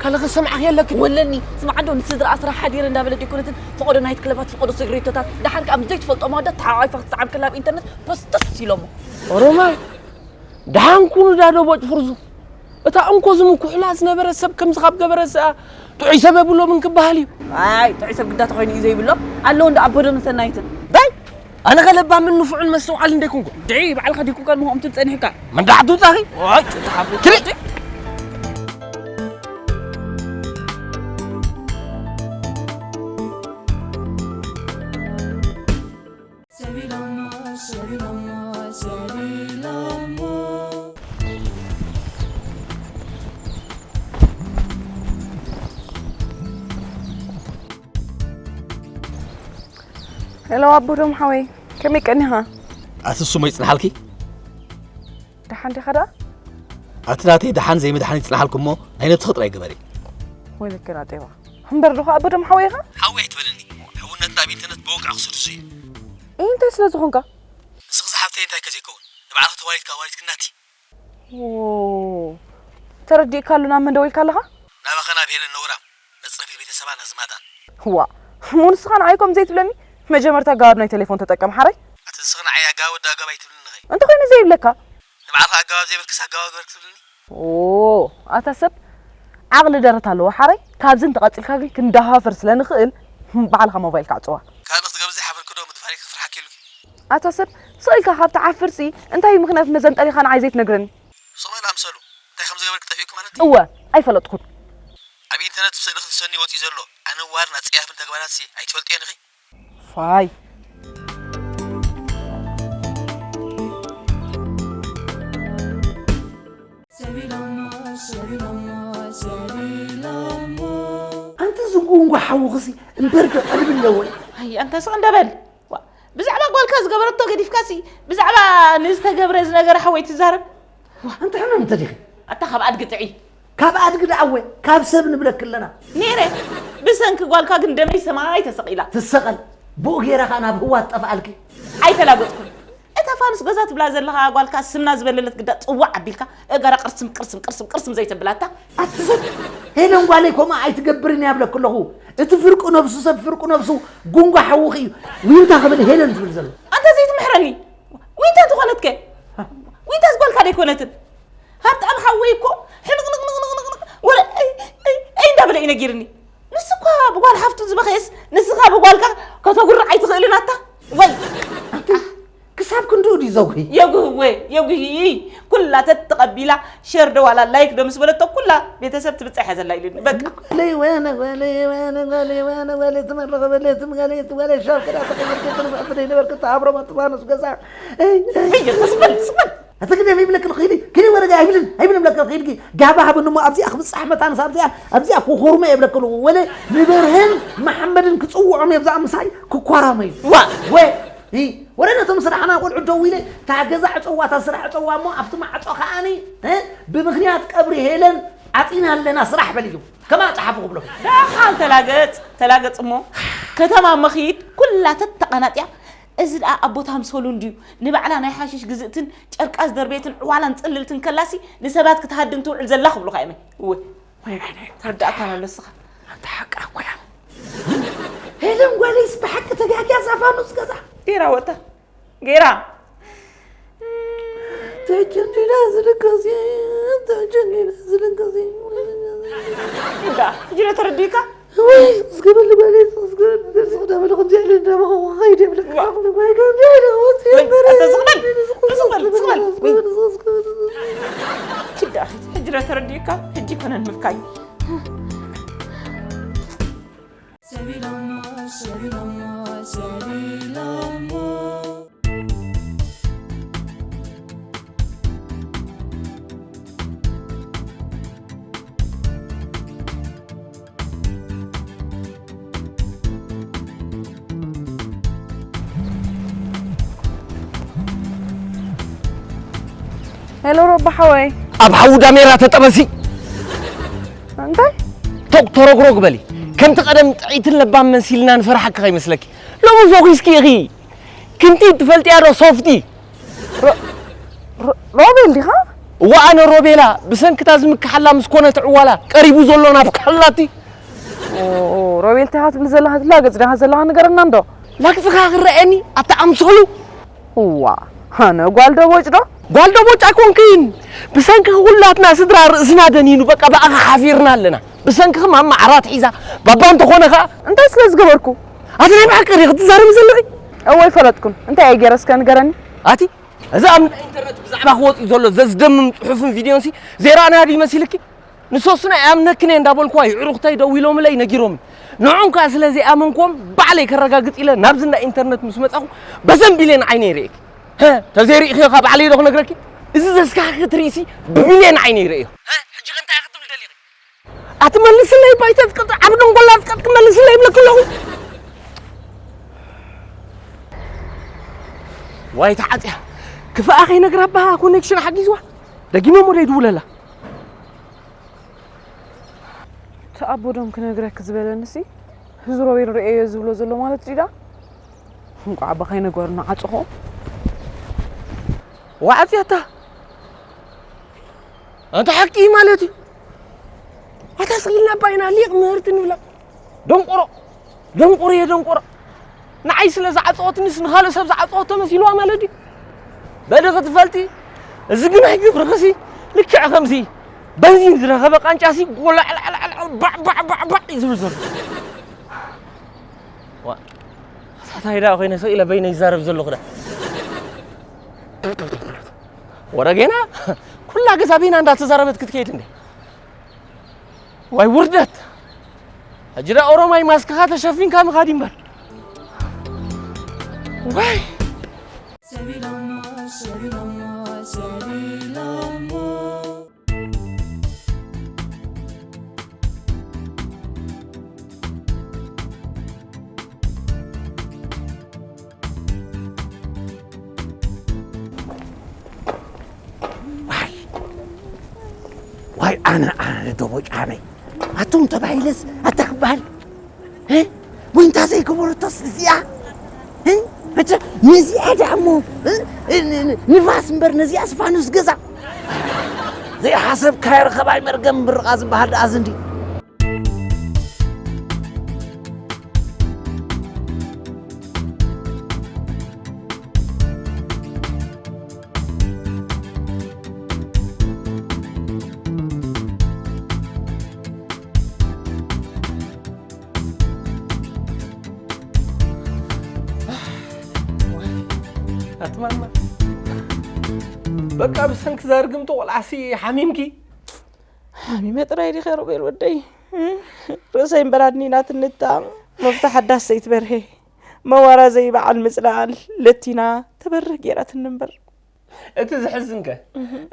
ካልእ ክሰምዓኺ ኣለኪ? ወለኒ፣ ስምዓ ዶ ንስድራኣ ስራሕ ሓዲረ እንዳበለ ዲኮነትን ፈቐዶ ናይት ክለባት ፈቐዶ ስግሬቶታት ደሓር ከኣ ምስ ዘይትፈልጦ መወዳት ተሓቋቋፋ ክትሰዓብ ከላ ኣብ ኢንተርነት ፖስትስ ኢሎሞ። ኦሮማይ፣ ደሓን ኩኑ ዳዶ ቦጭ ፍርዙ። እታ እንኮ ዝምኩሕላ ዝነበረ ሰብ ከምዚ ካብ ገበረ ሰኣ ጥዑይ ሰብ የብሎምን ክበሃል እዩ። ኣይ፣ ጥዑይ ሰብ ግዳ ተኾይኑ እዩ ዘይብሎ። ኣለዉ እንዶ ኣቦዶምን ሰናይትን። ዳይ፣ ኣነ ከለባምን ንፉዕን መስተውዓልን ደይኮንኩ። ድዒ፣ ባዕልኻ ዲኩ ቀድሞ ከምኡ ትብል ጸኒሕካ። መንዳዕቱ ጻኺ? ዋይ፣ ተሓብሩ። ክሪ! ሰቢሎሞ፣ ሰቢሎሞ፣ ሰቢሎሞ። ሄሎ፣ ኣቦዶም ሓወይ፣ ከመይ ቀኒኻ? ኣቲ እሱ ሞ ይጽንሓልኪ? ደሓን ዲኻ ደኣ? ኣቲ ናተይ ደሓን ዘይምድሓን ይጽንሓልኩ እሞ፣ ናይ ነብስኺ ጥራይ ግበሪ። ወይለከ ናጤዋ። እምበር ዶ ኸኣ ኣቦዶም ሓወይ ኢኻ? ሓወይ ኣይትበልኒ። ሕውነትና ኣብ ኢንተርነት ብወግዒ ክስርዙ እየ። እይ፣ እንታይ ስለ ዝኾንካ? ንስኺ ዝሓፍተይ እንታይ ከ ዘይከውን? ንባዕልኺ ተዋሊድካ ዋሊድክናቲ። ዎ፣ ተረዲእካ ኣሎ ናብ መን ደዊልካ ኣለኻ? ናባኸ ናብ ሄለን ነውራም፣ መጽረፊ ቤተሰባን ኣዝማዳን። ዋ፣ እሞ ንስኻ ንዓይ ከምኡ ዘይትብለኒ? መጀመርታ ኣገባብ ናይ ቴሌፎን ተጠቀም ሓረይ። ኣቲ ንስኺ ንዓይ ኣገባብ ወዲ ኣገባብ ኣይትብልኒ ኸይ? እንተኾይኑ ዘይብለካ? ንባዕልኻ ኣገባብ ዘይብልክስ ኣገባብ ግበር ክትብልኒ? ኦ፣ ኣታ ሰብ ዓቕሊ ደረት ኣለዎ ሓረይ። ካብዚ እንተቐጺልካ ግን ክንደፋፈር ስለ ንኽእል ባዕልኻ ሞባይልካ ኣዕጽዋ። ካልእ ክትገብሪ ዘይሓበርኪ ዶ ምድፋር እዩ ክፍርሓኪ ኢሉኪ? ኣታ ሰብ ስቕ ኢልካ ካብ ትዓፍርሲ እንታይ እዩ ምኽንያት መዘንጠሊኻ ንዓይ ዘይትነግረኒ? ስቕ በል ኣምሰሉ። እንታይ ከም ዝገበርኪ ጠፊኡኪ ማለት ድዩ? እወ፣ ኣይፈለጥኩን። ኣብ ኢንተርነት ብስእሊ ክትሰኒ ወጺኡ ዘሎ ኣነዋርን ኣጸያፍን ተግባራትሲ ኣይትፈልጥዮን ኢኺ? ፋይ። ኣንቲ ዝንጉንጎ ሓውኽሲ እምበር ዶ ቀልቢ ኣለዎ? ኣይ፣ ኣንታ ስቕ እንደ በል። ዋ፣ ብዛዕባ ጓልካ ዝገበረቶ ገዲፍካሲ፣ ብዛዕባ ንዝተገብረ ዝነገረ ሓወይ ትዛረብ? ዋ፣ ኣንቲ ሕማም እንተ ዲኺ? ኣታ ካብ ኣድጊ ጥዒ። ካብ ኣድጊ ደኣ እወ፣ ካብ ሰብ ንብለኪ ኣለና። ነይረ፣ ብሰንኪ ጓልካ ግን ደመይ ሰማይ ተሰቒላ። ትሰቐል፣ ብኡ ገይራ ኸኣ ናብ ህዋ ትጠፍኣልኪ። ኣይተላገጽኩን። እታ ፋኑስ ገዛ ትብላ ዘለኻ ጓልካ ስምና ዝበለለት ግዳ ጽዋዕ ኣቢልካ እገራ ቅርስም ቅርስም ቅርስም ቅርስም ዘይተብላታ። ኣቲ ሰብ፣ ሄለን ጓለይ ከምኡ ኣይትገብርን እያ ብለኪ ኣለኹ። እቲ ፍርቂ ነብሱ ሰብ ፍርቂ ነብሱ ጉንጓ ሓውኺ እዩ። ዊንታ ክብል ሄለን ዝብል ዘሎ። ኣንታ ዘይትምሕረኒ። ዊንታ እንተኾነትከ? ዊንታስ ጓልካ ደይኮነትን? ሃብታም ሓወይ እኮ ሕንቕንቕንቕንቕንቕ ወረ እይ እይ እይ እንዳበለ እዩ ነጊርኒ። ንሱ እኳ ብጓል ሓፍቱ ዝበኸየስ ንስኻ ብጓልካ ከተጉርዕ ኣይትኽእልን ኣታ። ወይ ኣቲ ክሳብ ክንድኡ ድዩ ዘጉሂ? የጉህወ የጉሂ ኩላ ተተቐቢላ ሸር ዶ ዋላ ላይክ ዶ ምስ በለቶ ኩላ ቤተሰብ ትብጻሕ እያ ዘላ ኢሉኒ። በቃ። ወለይ ወነ ወለይ ወነ ወለይ ወነ ወለይ ትመረቐ ወለይ ትምገለይ ወለይ ሻው ከዳ ተቐይርክ ትንፋዕ ፍደይ ነበርክ ተሃብሮ መጥፋኖስ ገዛ። እይ፣ እይ። እየ፣ ተስበል፣ ስበል። ኣቲ ግደፍ ይብለክ ኺዲ፣ ኪዲ ወረጋ ኣይብልን፣ ኣይብልን ብለክ ኺድኪ። ጋባ ሃብን እሞ ኣብዚኣ ክብጻሕ መታንስ ኣብዚኣ፣ ኣብዚኣ ክኹርመ የብለክ ኣለኹ። ወለ ንበርሀን መሓመድን ክጽውዖም የብዛኣ ምሳይ ክኳራመዩ። ዋ! ወ-፣ ይ-፣ ወረ ነቶም ስራሕና ቆልዑ ደው ኢለ፣ እታ ገዛ ዕፀዋ፣ እታ ስራሕ ዕፀዋ እሞ ኣብቲ ማዕፆ ከዓኒ፣ እ፣ ብምኽንያት ቀብሪ ሄለን ዓፂና ኣለና ስራሕ በል እዩ። ከማ ጸሓፉ ክብሎ። ደሓን ተላገጽ፣ ተላገጽ እሞ ከተማ መኺድ ኩላ ተተቐናጢያ። እዚ ደኣ ኣቦታ ምሰሉ እንድዩ። ንባዕላ ናይ ሓሽሽ ግዝእትን ጨርቃ ዝደርበየትን ዕዋላን ጽልልትን ከላሲ ንሰባት ክትሃድን ትውዕል ዘላ ክብሉኻ እየ። እወ። ወይ ዓይነይ፣ ተረዳእካን ኣሎ እስኻ። ኣንታ ሓቃ እኮ እያ። ሄለን ጓለይስ ብሓቂ ተጋግያ እዛ ፋኑስ ገዛ። ጌራ ወጣ። ጌራ። ተጨኒና ዝልቀስ እየ፣ ተጨኒና ዝልቀስ እየ። እንዳ፣ ሕጂ ዶ ተረዲእካ? ወይ፣ እስከ በል በል፣ እስከ በል፣ እስከ በል፣ ከምዚ ኢለ እንዳበኸኹ ክኸይድ የብለካ። ዋ። ወይ፣ ከምዚ ኢለ ወፂ ወይ፣ ነበር። ኣታ ዝኽበል፣ ዝኽበል፣ ዝኽበል። ወይ። ችዳ፣ ሕጂ ዶ ተረዲእካ? ሕጂ ኮነን ምብካይ። ሰቢሎሞ፣ ሰቢሎሞ፣ ሰቢሎሞ። ሄሎ ሮባ ሓወይ። ኣብ ሓዊ ዳሜራ ተጠበሲ። እንታይ? ቶክ ተረግረግ በሊ። ከምቲ ቀደም ጥዕይትን ለባም መሲልና ንፈርሓካ ከይመስለኪ። ሎሚ ፎኪስኪ ኢኺ። ክንዲ ትፈልጥያ ዶ ሶፍቲ? ሮ-፣ ሮ-፣ ሮቤል ዲኻ? እዋ ኣነ ሮቤላ፣ ብሰንክታ ዝምክሓላ ምስ ኮነት ዕዋላ፣ ቀሪቡ ዘሎ ናብ ካላቲ። ኦ፣ ኦ፣ ሮቤል ቴኻ ትብል ዘለኻ፣ ትላገጽ ዲኻ ዘለኻ ንገረና እንዶ። ላግጽኻ ክረኣየኒ፣ ኣታ ኣምሰሉ። እዋ፣ ኣነ ጓል ደቦጭ ዶ? ጓል ደቦጭ ኣይኮንክን። ብሰንኪ ኩላትና ስድራ ርእስና ደኒኑ፣ በቃ ብኣኻ ሓፊርና ኣለና። ብሰንክኺ ማማ ዓራት ሒዛ፣ ባባ እንተኾነ ኸኣ። እንታይ ስለ ዝገበርኩ? ኣቲ ናይ ብሓቂ ዲኺ ትዛረቢ ዘለኺ? እወ ኣይፈለጥኩን። እንታይ እየ ገይረ እስከ ንገረኒ? ኣቲ፣ እዚ ኣብ ናይ ኢንተርነት ብዛዕባ ክወጽእ ዘሎ ዘዝደምም ጽሑፍን ቪድዮንሲ ዘይረኣናዮ ድዩ መሲልኪ? ንሶስና ይኣምነክን እየ እንዳበልኩዋ፣ ይዕሩኽተይ ደዊሎምለይ ነጊሮምኒ። ንዖም ከኣ ስለ ዘይኣመንክዎም፣ ባዕለይ ከረጋግጽ ኢለ ናብዚ እንዳ ኢንተርነት ምስ መጻኹ፣ በዘን ቢልየን ዓይነይ ርእየኪ። ሀ፣ ተዘይርእኽዮ ከኣ ባዕለይ ዶ ክነግረኪ? እዚ ዘስካሕክት ርእሲ ብቢልየን ዓይነይ ርእዮ። ሀ፣ ሕጂ ከ እንታይ ክትብል ደሊኺ? ኣቲ መልስለይ፣ ባይታ ትቀጥ-፣ ዓቢ ደንጎላ ትቀጥ-፣ መልስለይ ይብለኪ ኣለኹ። ዋይ ተዓጽያ፣ ክፍኣ ከይነግራ ኣባኻ ኮኔክሽን ሓጊዝዋ። ደጊመ እሞ ደይድውለላ። እቲ ኣቦ ዶም ክነግረኪ ዝበለንሲ፣ እዚ ሮቤል ርእየዮ ዝብሎ ዘሎ ማለት ድዩ ደኣ? እንቋዕ ኣባ ከይነገሩና ዓጽኹ። ዋዓጽያታ። ኣንታ ሓቂ ማለት እዩ። ኣታ ስኢልና ባይና ሊቕ ምህርቲ ንብላ። ደንቆሮ። ደንቆሮ እየ ደንቆሮ። ንዓይ ስለ ዝዓጸወትንስ ንኻልእ ሰብ ዝዓጸወቶ መሲልዋ ማለት ድዩ? በሊ ክትፈልጢ፣ እዚ ግናይ ግብርኽሲ ልክዕ ከምዚ በንዚን ዝረኸበ ቃንጫሲ ጎላዕላዕላዕላዕ ባዕ ባዕ ባዕ ባዕ እዩ ዝብል ዘሎ። ዋ፣ ኣታ ታይ ደኣ ኮይነ ስቕ ኢለ በይነ ይዛረብ ዘለኹ ደኣ? ወረ ጌና ኩላ ገዛ በይና እንዳተዛረበት ክትከይድ እንዴ? ዋይ ውርደት! ሕጂ ደኣ ኦሮማይ ማስክኻ ተሸፊንካ ምኻድ እምበር። ዋይ! ሰቢሎሞ፣ ሰቢሎሞ፣ ሰቢሎሞ። ዋይ! ዋይ ኣነ፣ ኣነ ደቦጫመይ። ኣቱም ተባሂለስ ኣታ ክበሃል? እ? ወይ እንታ ዘይገበረቶስ እዚኣ? እ? መቸ ነዚኣ ደኣ እሞ፣ እ? እ፣ ን-፣ ን-፣ ንፋስ እምበር ነዚኣ ስፋኑስ ገዛ። ዘይሓሰብካዮ ርኸባይ መርገም ምርቓ ዝበሃል ደኣ ዝንዲ። ኣትማማ በቃ ብሰንኪ ዛርግምቲ ቆልዓሲ ሓሚምኪ። ሓሚመ ጥራይ ዲኸ ሮቤል ወደይ? ርእሰይ እምበር ኣድኒናትኒ እታ መፍታሕ ኣዳስ ዘይትበርሄ መዋራ ዘይበዓል ምጽላል ለቲና ተበርህ ጌራትኒ እምበር። እቲ ዝሕዝንከ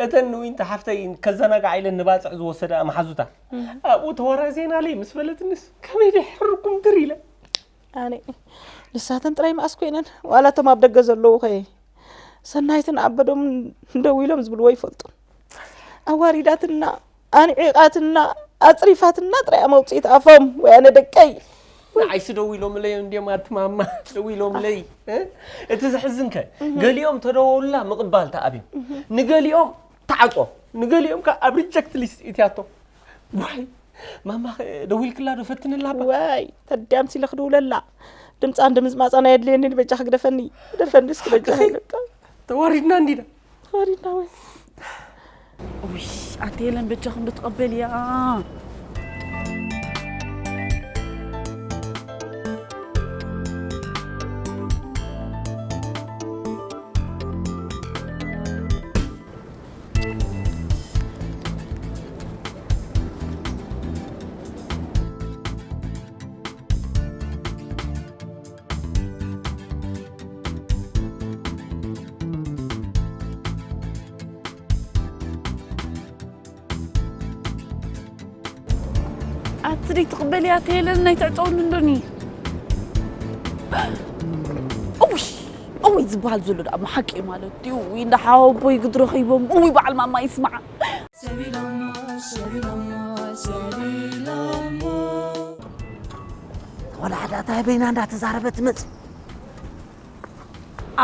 እተን ንዊንቲ ሓፍተይ ከዘናግዓ ኢለን ንባጽዕ ዝወሰዳ መሓዙታ ኣብኡ ተወራዜናለይ ምስ በለትንስ ከመይ ድሕርኩም ትር ኢለ። ኣነ ንሳተን ጥራይ መኣስ ኮይነን ዋላ እቶም ኣብ ደገ ዘለዉ ኸ ሰናይትን ኣበዶምን ደው ኢሎም ዝብልዎ ይፈልጡ። ኣዋሪዳትና ኣንዒቓትና ኣጽሪፋትና ጥራይ እያ መውፅኢት ኣፎም። ወይ ኣነ ደቀይ። ንዓይሲ ደው ኢሎምለይ እዮም እንድዮም ኣቲ ማማ፣ ደው ኢሎምለይ። እ? እቲ ዘሕዝንከ ገሊኦም ተደወሉላ ምቕባል ተኣብዮም፣ ንገሊኦም ተዓጾ፣ ንገሊኦም ከ ኣብ ሪጀክት ሊስት ኢትያቶ። ዋይ ማማ፣ ደዊልክላ ዶ ፈትንላ ባ? ዋይ ተድያም ሲለ ክድውለላ። ድምፃ እንድምዝማፃ ናይ ኣድልየኒ። በጃ ክግደፈኒ፣ ግደፈኒ እስኪ በጃ። ሓቅኺ። ተዋሪድና እንዲና። ተዋሪድና ወይ? ውይ ኣንቲ ሄለን በጃኹም ዶ ትቐበልያ? ኣቲ ደይ ትቕበልያ ተየለን ናይ ትዕፀውኒ እንዶኒ። እውይ እውይ ዝበሃል ዘሎ ደኣ ሓቂ እዩ ማለት እዩ። እውይ እንዳ ሓወቦይ ግድ ረኺቦም። እውይ በዓል ማማ ይስማዓ። ሰቢሎሞ ሰቢሎሞ ሰቢሎሞ። ወላ ሓደ ኣታ በይና እንዳተዛረበት ትመጽእ።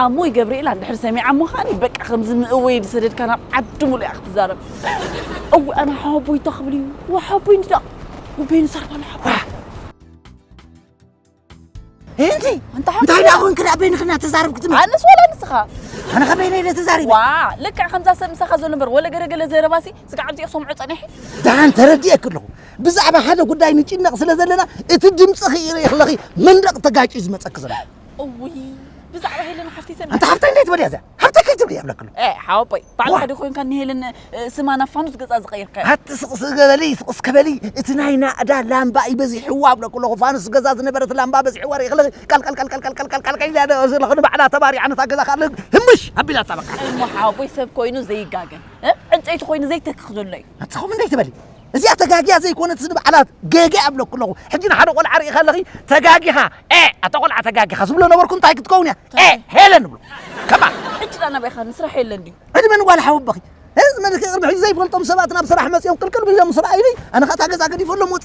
ኣሞይ ገብርኤል ኣንድሕር ሰሚዓ ምዃኒ በቃ ከምዚ ምእወይ ዝሰደድካ ናብ ዓዲ ሙሉእ እያ ክትዛረብ። እው ኣነ ሓወቦይ እንታይ ክብል እዩ? ወሓቦይ እንዲ ደኣ ወበይኑ ሰርፋ ንሓቦ። እንቲ ኣንታ ሓቦይ እንታይ ደኣ ደኣ? ኮንክ ደኣ በይንኽና ተዛረብ ክትብል? ኣነስ ወላ ንስኻ? ኣነ ከበይነ ኢለ ተዛሪበ? ዋ ልክዕ ከምዛ ሰብ ምሳኻ ዘሎ እምበር ወለ ገለገለ ዘረባሲ ስጋዕ ኣብዚኦ ሰምዖ ጸኒሐ። ደሓን ተረዲኤክ ኣለኹ። ብዛዕባ ሓደ ጉዳይ ንጭነቕ ስለ ዘለና እቲ ድምፂ ክኢረ ይኽለኺ መንደቕ ተጋጭ ዝመፀክ ዘሎ። እውይ ብዛዕባ ሄለን ሓፍቲ ሰሚዐ። ኣንታ ሓፍተይ እንታይ ትበልያ እዚኣ? ሓፍተይ ከይትብልያ ይብለክ ኣለኹ። ኤ ሓወቦይ ባዕልኻ ዋ! ዲ ኮይንካ ንሄለን እ፣ ስማ ናብ ፋኑስ ገጻ ዝቐይርካዮ። ኣቲ ስቕ ስገበሊ ስቕ ስከበሊ እቲ ናይ ናእዳ ላምባ እዩ በዚሕዋ እብለክ ኣለኹ። ፋኑስ ገዛ ዝነበረት ላምባ በዚሕዋ ርኢ ይኽለኺ። ቃል ቃል ቃል ቃል ቃል ቃል ቃል ቃል ኢላ ዶ ስለኹ ንባዕላ ተባሪዓ ነታ ገዛ ካለ ህምሽ ኣቢላታ በቃ። እሞ ሓወቦይ ሰብ ኮይኑ ዘይጋገ እ? ዕንጨይቲ ኮይኑ ዘይተክኽ ዘሎ እዩ። ኣንታ ኸም እንታይ ትበሊ? እዚኣ ተጋጊያ ዘይኮነት ንባዕላ ገገ ኣብለኩ ኣለኹ። ሕጂ ንሓደ ቆልዓ ርኢኻ ኣለኺ ተጋጊኻ ኤ ኣታ ቆልዓ ተጋጊኻ ዝብሎ ነበርኩ እንታይ ክትከውን እያ? ኤ ሄለን ንብሎ። ከማ ሕጂ ዳ ናበይ ኢኻ ንስራሕ የለን ድዩ? ዕድመ ንጓል ሓወቦኺ። እዚ መልክዕ ቅድሚ ሕጂ ዘይፈልጦም ሰባት ናብ ስራሕ መጺኦም ቅልቅል ቢሎም ስራሕ ኢሉይ ኣነ ኸታ ገዛ ገዲፈሎም ወጺ።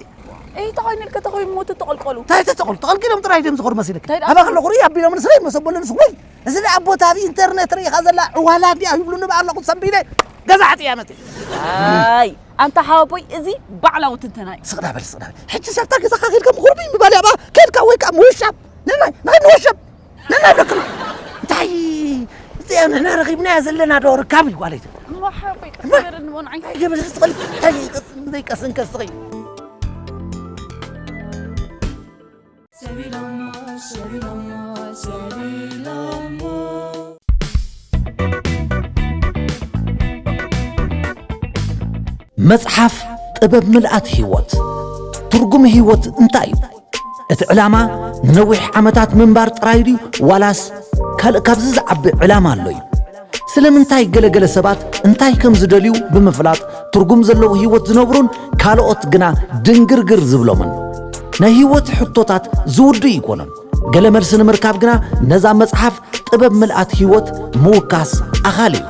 እይ ተኾይኑ ኢልከ ተኾይኑ ሞት ተቆልቆሉ። እንታይ ተተቆል ተቐልቂሎም ጥራይ ድም ዝኸዱ መሲልክ? እንታይ ደኣ? ኣባ ከለኹ ርኢ ኣቢሎም ንስረይ መሰቦለ ንስኹይ። እዚ ደኣ ቦታ ኣብ ኢንተርነት ርኢኻ ዘላ ዕዋላ እንዲያ ይብሉኒ በኣለኹ ሰንቢደ ገዛ ዓጽያ መጺ። ኣይ ኣንታ ሓወቦይ እዚ ባዕላዊ ትንተና እዩ። ስቕ ዳ በል ስቕ ዳ በል። ሕጂ ሰብታ ገዛኻ ከድካ ምኹርቢ ምባል ያባ ከድካ ወይ ከዓ ምውሻብ ነናይ ናይ ምውሻብ ነናይ ብለክና እንታይ እዚኣ ንሕና ረኺብናያ ዘለና ዶ ርካብ እዩ ጓለይ። እሞ ሓወቦይ ቀስ በል ንመን ዓይንካ እንታይ ገበል ስቕል እንታይ ዘይቀስን ከስኺ። መጽሓፍ ጥበብ ምልኣት ህይወት። ትርጉም ህይወት እንታይ እዩ? እቲ ዕላማ ንነዊሕ ዓመታት ምንባር ጥራይ ድዩ ዋላስ ካልእ ካብዚ ዝዓቢ ዕላማ ኣሎ እዩ? ስለምንታይ ገለገለ ሰባት እንታይ ከም ዝደልዩ ብምፍላጥ ትርጉም ዘለዎ ህይወት ዝነብሩን ካልኦት ግና ድንግርግር ዝብሎምን? ናይ ህይወት ሕቶታት ዝውድኡ ኣይኮኑን። ገለ መልሲ ንምርካብ ግና ነዛ መጽሓፍ ጥበብ ምልኣት ህይወት ምውካስ ኣኻሊ እዩ።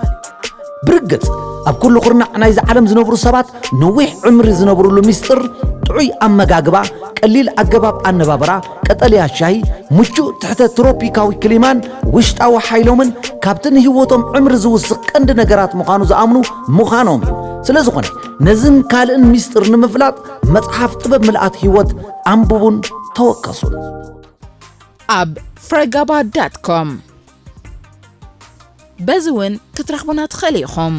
ብርግጽ ኣብ ኩሉ ኩርናዕ ናይዚ ዓለም ዝነብሩ ሰባት ነዊሕ ዕምሪ ዝነብሩሉ ሚስጥር ጥዑይ ኣመጋግባ፣ ቀሊል ኣገባብ ኣነባብራ፣ ቀጠልያ ሻሂ፣ ምቹእ ትሕተ ትሮፒካዊ ክሊማን ውሽጣዊ ሓይሎምን ካብቲ ንህይወቶም ዕምሪ ዝውስኽ ቀንዲ ነገራት ምዃኑ ዝኣምኑ ምዃኖም እዩ። ስለ ዝኾነ ነዝን ካልእን ሚስጥር ንምፍላጥ መጽሓፍ ጥበብ ምልኣት ህይወት ኣንብቡን ተወከሱን። ኣብ ፍረጋባ ዳት ኮም በዚ እውን ክትረኽቡና ትኽእሉ ኢኹም።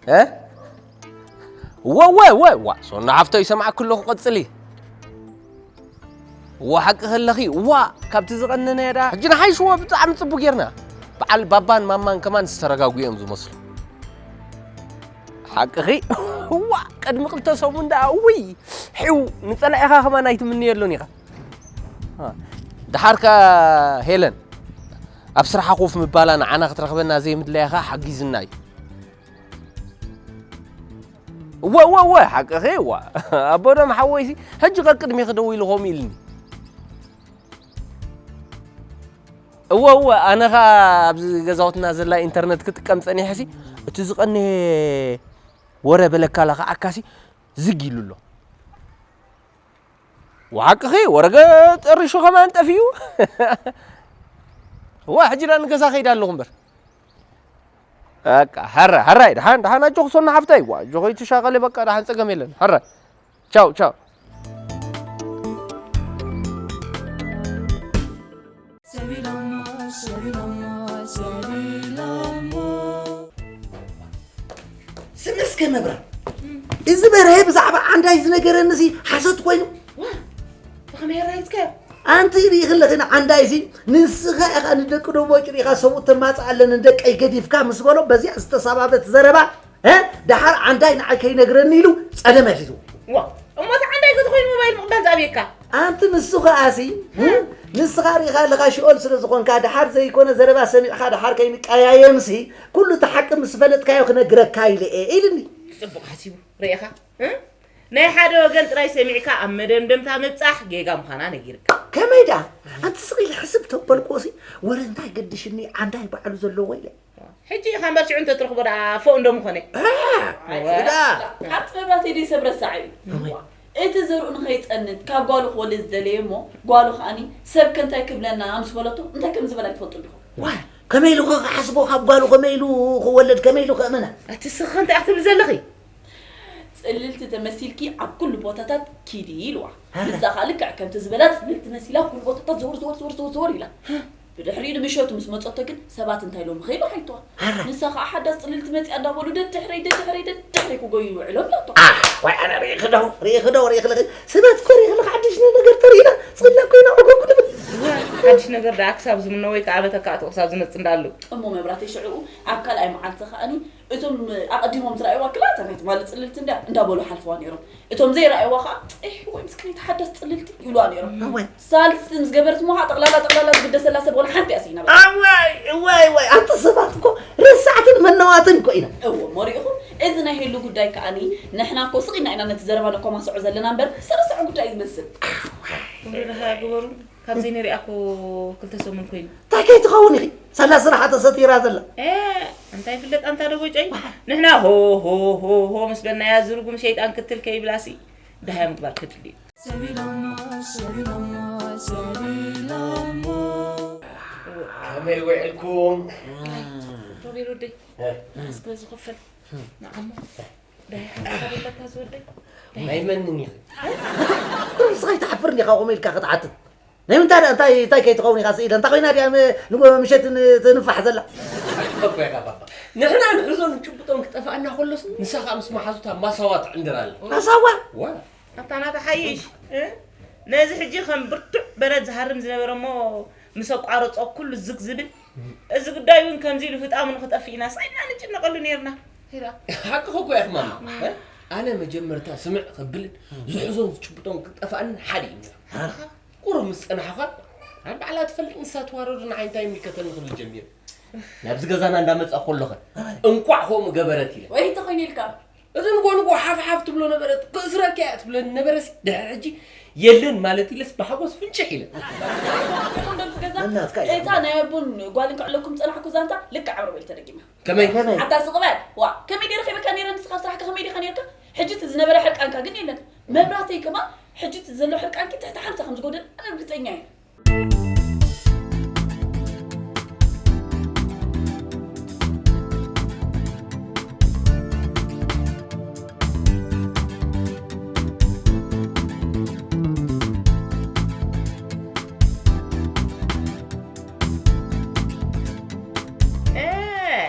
እ? ወ፣ ወ፣ ወ፣ ዋ፣ ሶና ሓፍቶ ይሰምዓክ ኣለኹ፣ ቀጽሊ። ዋ፣ ሓቂ ከለኺ፣ ዋ፣ ካብቲ ዝቐነነ እያ ደኣ። ሕጂ ንሓይሽዎ ብጣዕሚ ጽቡቕ ጌርና። በዓል ባባን ማማን ከማን ዝተረጋጉ እዮም ዝመስሉ። ሓቅኺ። ዋ፣ ቅድሚ ክልተ ሰሙን ደኣ፣ ውይ፣ ሒው፣ ንጸላኢኻ ከማን ኣይትምንየሉን ኢኻ። አ፣ ደሓርካ ሄለን፣ ኣብ ስራሓ ኮፍ ምባላ ንዓና ክትረኽበና ዘይምድላያኻ ሓጊዝና እዩ። እወ፣ እወ፣ እወ፣ ሓቅኺ፣ እዋ። ኣቦዶም ሓወይሲ፣ ሕጂ ቀቅድሚኺ ደው ኢሉ ከምኡ ኢልኒ። እወ፣ እወ፣ ኣነ ኸኣ ኣብዚ ገዛውትና ዘላ ኢንተርነት ክጥቀም ጸኒሐሲ፣ እቲ ዝቐነየ ወረ በለካላ ከዓካሲ ዝግ ኢሉ ኣሎ። ወሓቅኺ፣ ወረገ ጠሪሹ ከማን ጠፊኡ። እዋ፣ ሕጂ ደኣ ንገዛ ከይደ ኣለኹ እምበር። በቃ፣ ሕረ፣ ሕራይ፣ ደሓን፣ ደሓን፣ ኣጆኺ ሶና ሓፍተይ። ዋ፣ ኣጆኺ ትሻቐሊ፣ በቃ፣ ደሓን፣ ጸገም የለን። ሕረ። ቻው፣ ቻው። ሰቢሎሞ፣ ሰቢሎሞ፣ ሰቢሎሞ። ስሚ እስከ መብራ፣ እዚ በርሀ ብዛዕባ ዓንዳይ ዝነገረኒ እዚ ሓሶት ኮይኑ? ዋ፣ ብኸመይ ኣራይዝካዮ? ኣንቲ ርኢኺ ኣለኺ ንዓንዳይ እዚ፣ ንስኻ ኢኻ ንደቂ ደቦጭ ርኢኻ ሰብኡት ተማጽእ ኣለኒ ንደቀይ ገዲፍካ ምስ በሎ፣ በዚኣ ዝተሳባበት ዘረባ፣ እ፣ ደሓር ዓንዳይ ንዓይ ከይነግረኒ ኢሉ ጸለመ ሒዙ። ዋ፣ እሞ እቲ ዓንዳይ ገዝኾይኑ ሞባይል ምቕባል ዝኣብየካ? ኣንቲ ንሱ ኸኣሲ፣ እ፣ ንስኻ ርኢኻ ኣለኻ ሽኦል ስለ ዝኾንካ፣ ደሓር ዘይኮነ ዘረባ ሰሚዕኻ ደሓር ከይንቀያየምሲ፣ ኩሉ እቲ ሓቂ ምስ ፈለጥካዮ ክነግረካ ኢለ እየ ኢልኒ። ጽቡቕ ሓሲቡ ርኢኻ፣ እ? ናይ ሓደ ወገን ጥራይ ሰሚዕካ ኣብ መደምደምታ ምብጻሕ ጌጋ ምዃና ነጊርካ። ከመይ ደኣ? ኣንቲ ስቕ ኢለ ሕስብ ተበልክዎሲ፣ ወረ እንታይ ገድሽኒ፣ ዓንዳይ ባዕሉ ዘለዎ ኢለ። ሕጂ ኢኻ እምበር ሽዑ እንተትረኽቦ ደኣ ፎእ እንዶ ምኾነ። እ፣ ኣይ፣ ወረ። ግዳ። ሓቂ መብራህተይ ደይ ሰብ ረሳዕ እዩ። ከመይ? እቲ ዘርኡ ንኸይጸንት ካብ ጓሉ ክወልድ ዝደለየ እሞ፣ ጓሉ ከኣኒ ሰብ ከ እንታይ ክብለና ምስ በለቶ፣ እንታይ ከም ዝበላ ኣይትፈልጡ ዲኹም? ዋይ፣ ከመይ ኢሉ ኸ ክሓስቦ ካብ ጓሉ ከመይ ኢሉ ክወለድ ከመይ ኢሉ ከእመና? ኣቲ ስኺ እንታይ ኢኻ ትብሊ ዘለኺ? ጽልልቲ ተመሲልኪ ኣብ ኩሉ ቦታታት ኪዲ ኢልዋ። ኣረ። ንሳ ኸኣ ልክዕ ከምቲ ዝበላ ጽልልቲ መሲላ ኩሉ ቦታታት ዘወር ዘወር ዘወር ዘወር ዘወር ኢላ። ብድሕሪኡ ንምሸቱ ምስ መጸቶ ግን ሰባት እንታይ ኢሎም ኸይሉ ሓይትዋ። ኣረ። ንሳ ኸኣ ሓዳስ ጽልልቲ መጺኣ እንዳበሉ ደድሕረይ ደድሕረይ ደድሕረይ ክጎዩ ይውዕሎም ኢላቶ። ኣሕ፣ ዋይ ኣነ ርኢኺ ዶ? ርኢኺ ዶ? ርኢኺ ኣለኺ? ሰባት እኮ ርኢኺ ኣለኺ ሓድሽ ነገር ተርእይና ጽላ ኮይና ዕጎጉ ንብል። ሓድሽ ነገር ደኣ ክሳብ ዝምነ ወይ ከኣ በተካእቶ ክሳብ ዝመጽእ እንዳሉ። እሞ መብራህተይ ሽዕኡ ኣብ ካልኣይ መዓልቲ ከኣኒ እቶም ኣቐዲሞም ዝረኣይዋ ክላተ ናይ ትማሊ ጽልልቲ እንድያ እንዳበሉ ሓልፍዋ ነይሮም። እቶም ዘይረኣይዋ ኸኣ፣ "ኤህ፣ ወይ ምስክነይቲ ሓዳስ ጽልልቲ" ይብልዋ ነይሮም። እወ። ሳልስቲ ምስ ገበረት እሞ ኸኣ ጠቕላላ፣ ጠቕላላ ዝግደሰላ ሰብ ወላ ሓንቲ እያ ስኢና በቃ። እዋይ፣ እዋይ፣ እዋይ፣ ኣንቲ ሰባት እኮ ረሳዕትን መነዋትን እኮ ኢና። እወ፣ እሞ ርኢኹም፣ እዚ ናይ ሄሉ ጉዳይ ከኣኒ፣ ንሕና እኮ ስቕ ኢልና ኢና ነቲ ዘረባ ነኮማስዖ ዘለና እምበር፣ ዝተረስዐ ጉዳይ እዩ ዝመስል። ወለድኻ ግበሩ። ካብዚ ነሪኣኮ ክልተ ሰሙን ኮይኑ። እንታይ ከይትኸውን ኢኺ? ሳላ ስራሓ ተሰቲራ ዘላ። ኤ፣ እንታይ ይፍለጥ ኣንታ ደቦጨይ? ንሕና ሆ፣ ሆ፣ ሆ፣ ሆ ምስ በልናያ ዝርጉም ሸይጣን ክትል ከይብላሲ፣ ደሃያ ምግባር ክድሊ እዩ። ሰቢሎሞ፣ ሰቢሎሞ፣ ሰቢሎሞ። ከመይ ውዕልኩም? ሮቤል ወደይ፣ እ? እስከ ዝኽፈል ንዓሞ። ደሃያ ሓንሳብ ኣለካ ዝወደይ? ናይ መንን ኢኺ? እንታይ? ንስኻ ኣይትሓፍርን ኢኻ ከምኡ ኢልካ ክትሓትት? ናይ ምንታይ ደኣ፣ እንታይ፣ እንታይ ከይትኸውን ኢኻ ስኢደ? እንታይ ኮይና ድያ ም-፣ ንጎ-፣ ምሸት ን-፣ ትንፋሕ ዘላ? ሓቅኻ እኮ ኢኻ ባባ። ንሕና ንሕዞን ንጭብጦን ክጠፍኣና ከሎስ፣ ንሳ ኸኣ ምስ መሓዙታ ማሳዋ ትዕንድር ኣላ። ማሳዋ? ዋ። ኣታ ናታ ሓይሽ፣ እ? ነዚ ሕጂ ከም ብርቱዕ በረድ ዝሃርም ዝነበረ እሞ ምስ ኣቋረጾ ኩሉ ዝግ ዝብል። እዚ ጉዳይ እውን ከምዚ ኢሉ ህጣሙ ንኽጠፍእ ኢና ሳይና ንጭነቐሉ ነይርና። ሂራ። ሓቅኺ እኮ ኢኺ ማማ። እ? ኣነ መጀመርታ ስምዕ ከብልን ዝሕዞን ዝጭብጦን ክጠፍኣኒ ሓደ እዩ ነይሩ። ሓቅኻ? ቁሩብ ምስ ጸናሕኻ፣ ኣን ባዕላ ትፈልጥ ንሳ ትዋረዱ ንዓይ እንታይ ይምልከተኒ ክብል ጀሚሩ። ናብዚ ገዛና እንዳመጻ ከለኸ፣ እንቋዕ ከምኡ ገበረት ኢለ። ወይ እንተኾይኑ ኢልካ። እዚ ንጎ ንጎ ሓፍ ሓፍ ትብሎ ነበረት፣ ክእስረካ እያ ትብለኒ ነበረሲ፣ ድሕሪ ሕጂ የለን ማለት ኢለስ ብሓጎስ ፍንጭሕ ኢለ። ይኹን ኣብዚ ገዛ እናትካ እያ። እታ ናይ ኣቦን ጓልን ከዕለኩም ጸናሕኩ ዛንታ ልክዕ ኣብ ሮቤል ተደጊማ። ከመይ? ከመይ? ኣታ ስቕ በል። ዋ፣ ከመይ ገይረ ከይበካ ነይረ ንስኻ ኣብ ስራሕካ ከመይ ዲኻ ነይርካ? ሕጂ እቲ ዝነበረ ሕርቃንካ ግን የለን። መብራህተይ ከማን ሕጂ እቲ ዘሎ ሕርቃንኪ ትሕቲ ሓምሳ ከም ዝጎደል ኣነ ርግጸኛ እየ። እ፣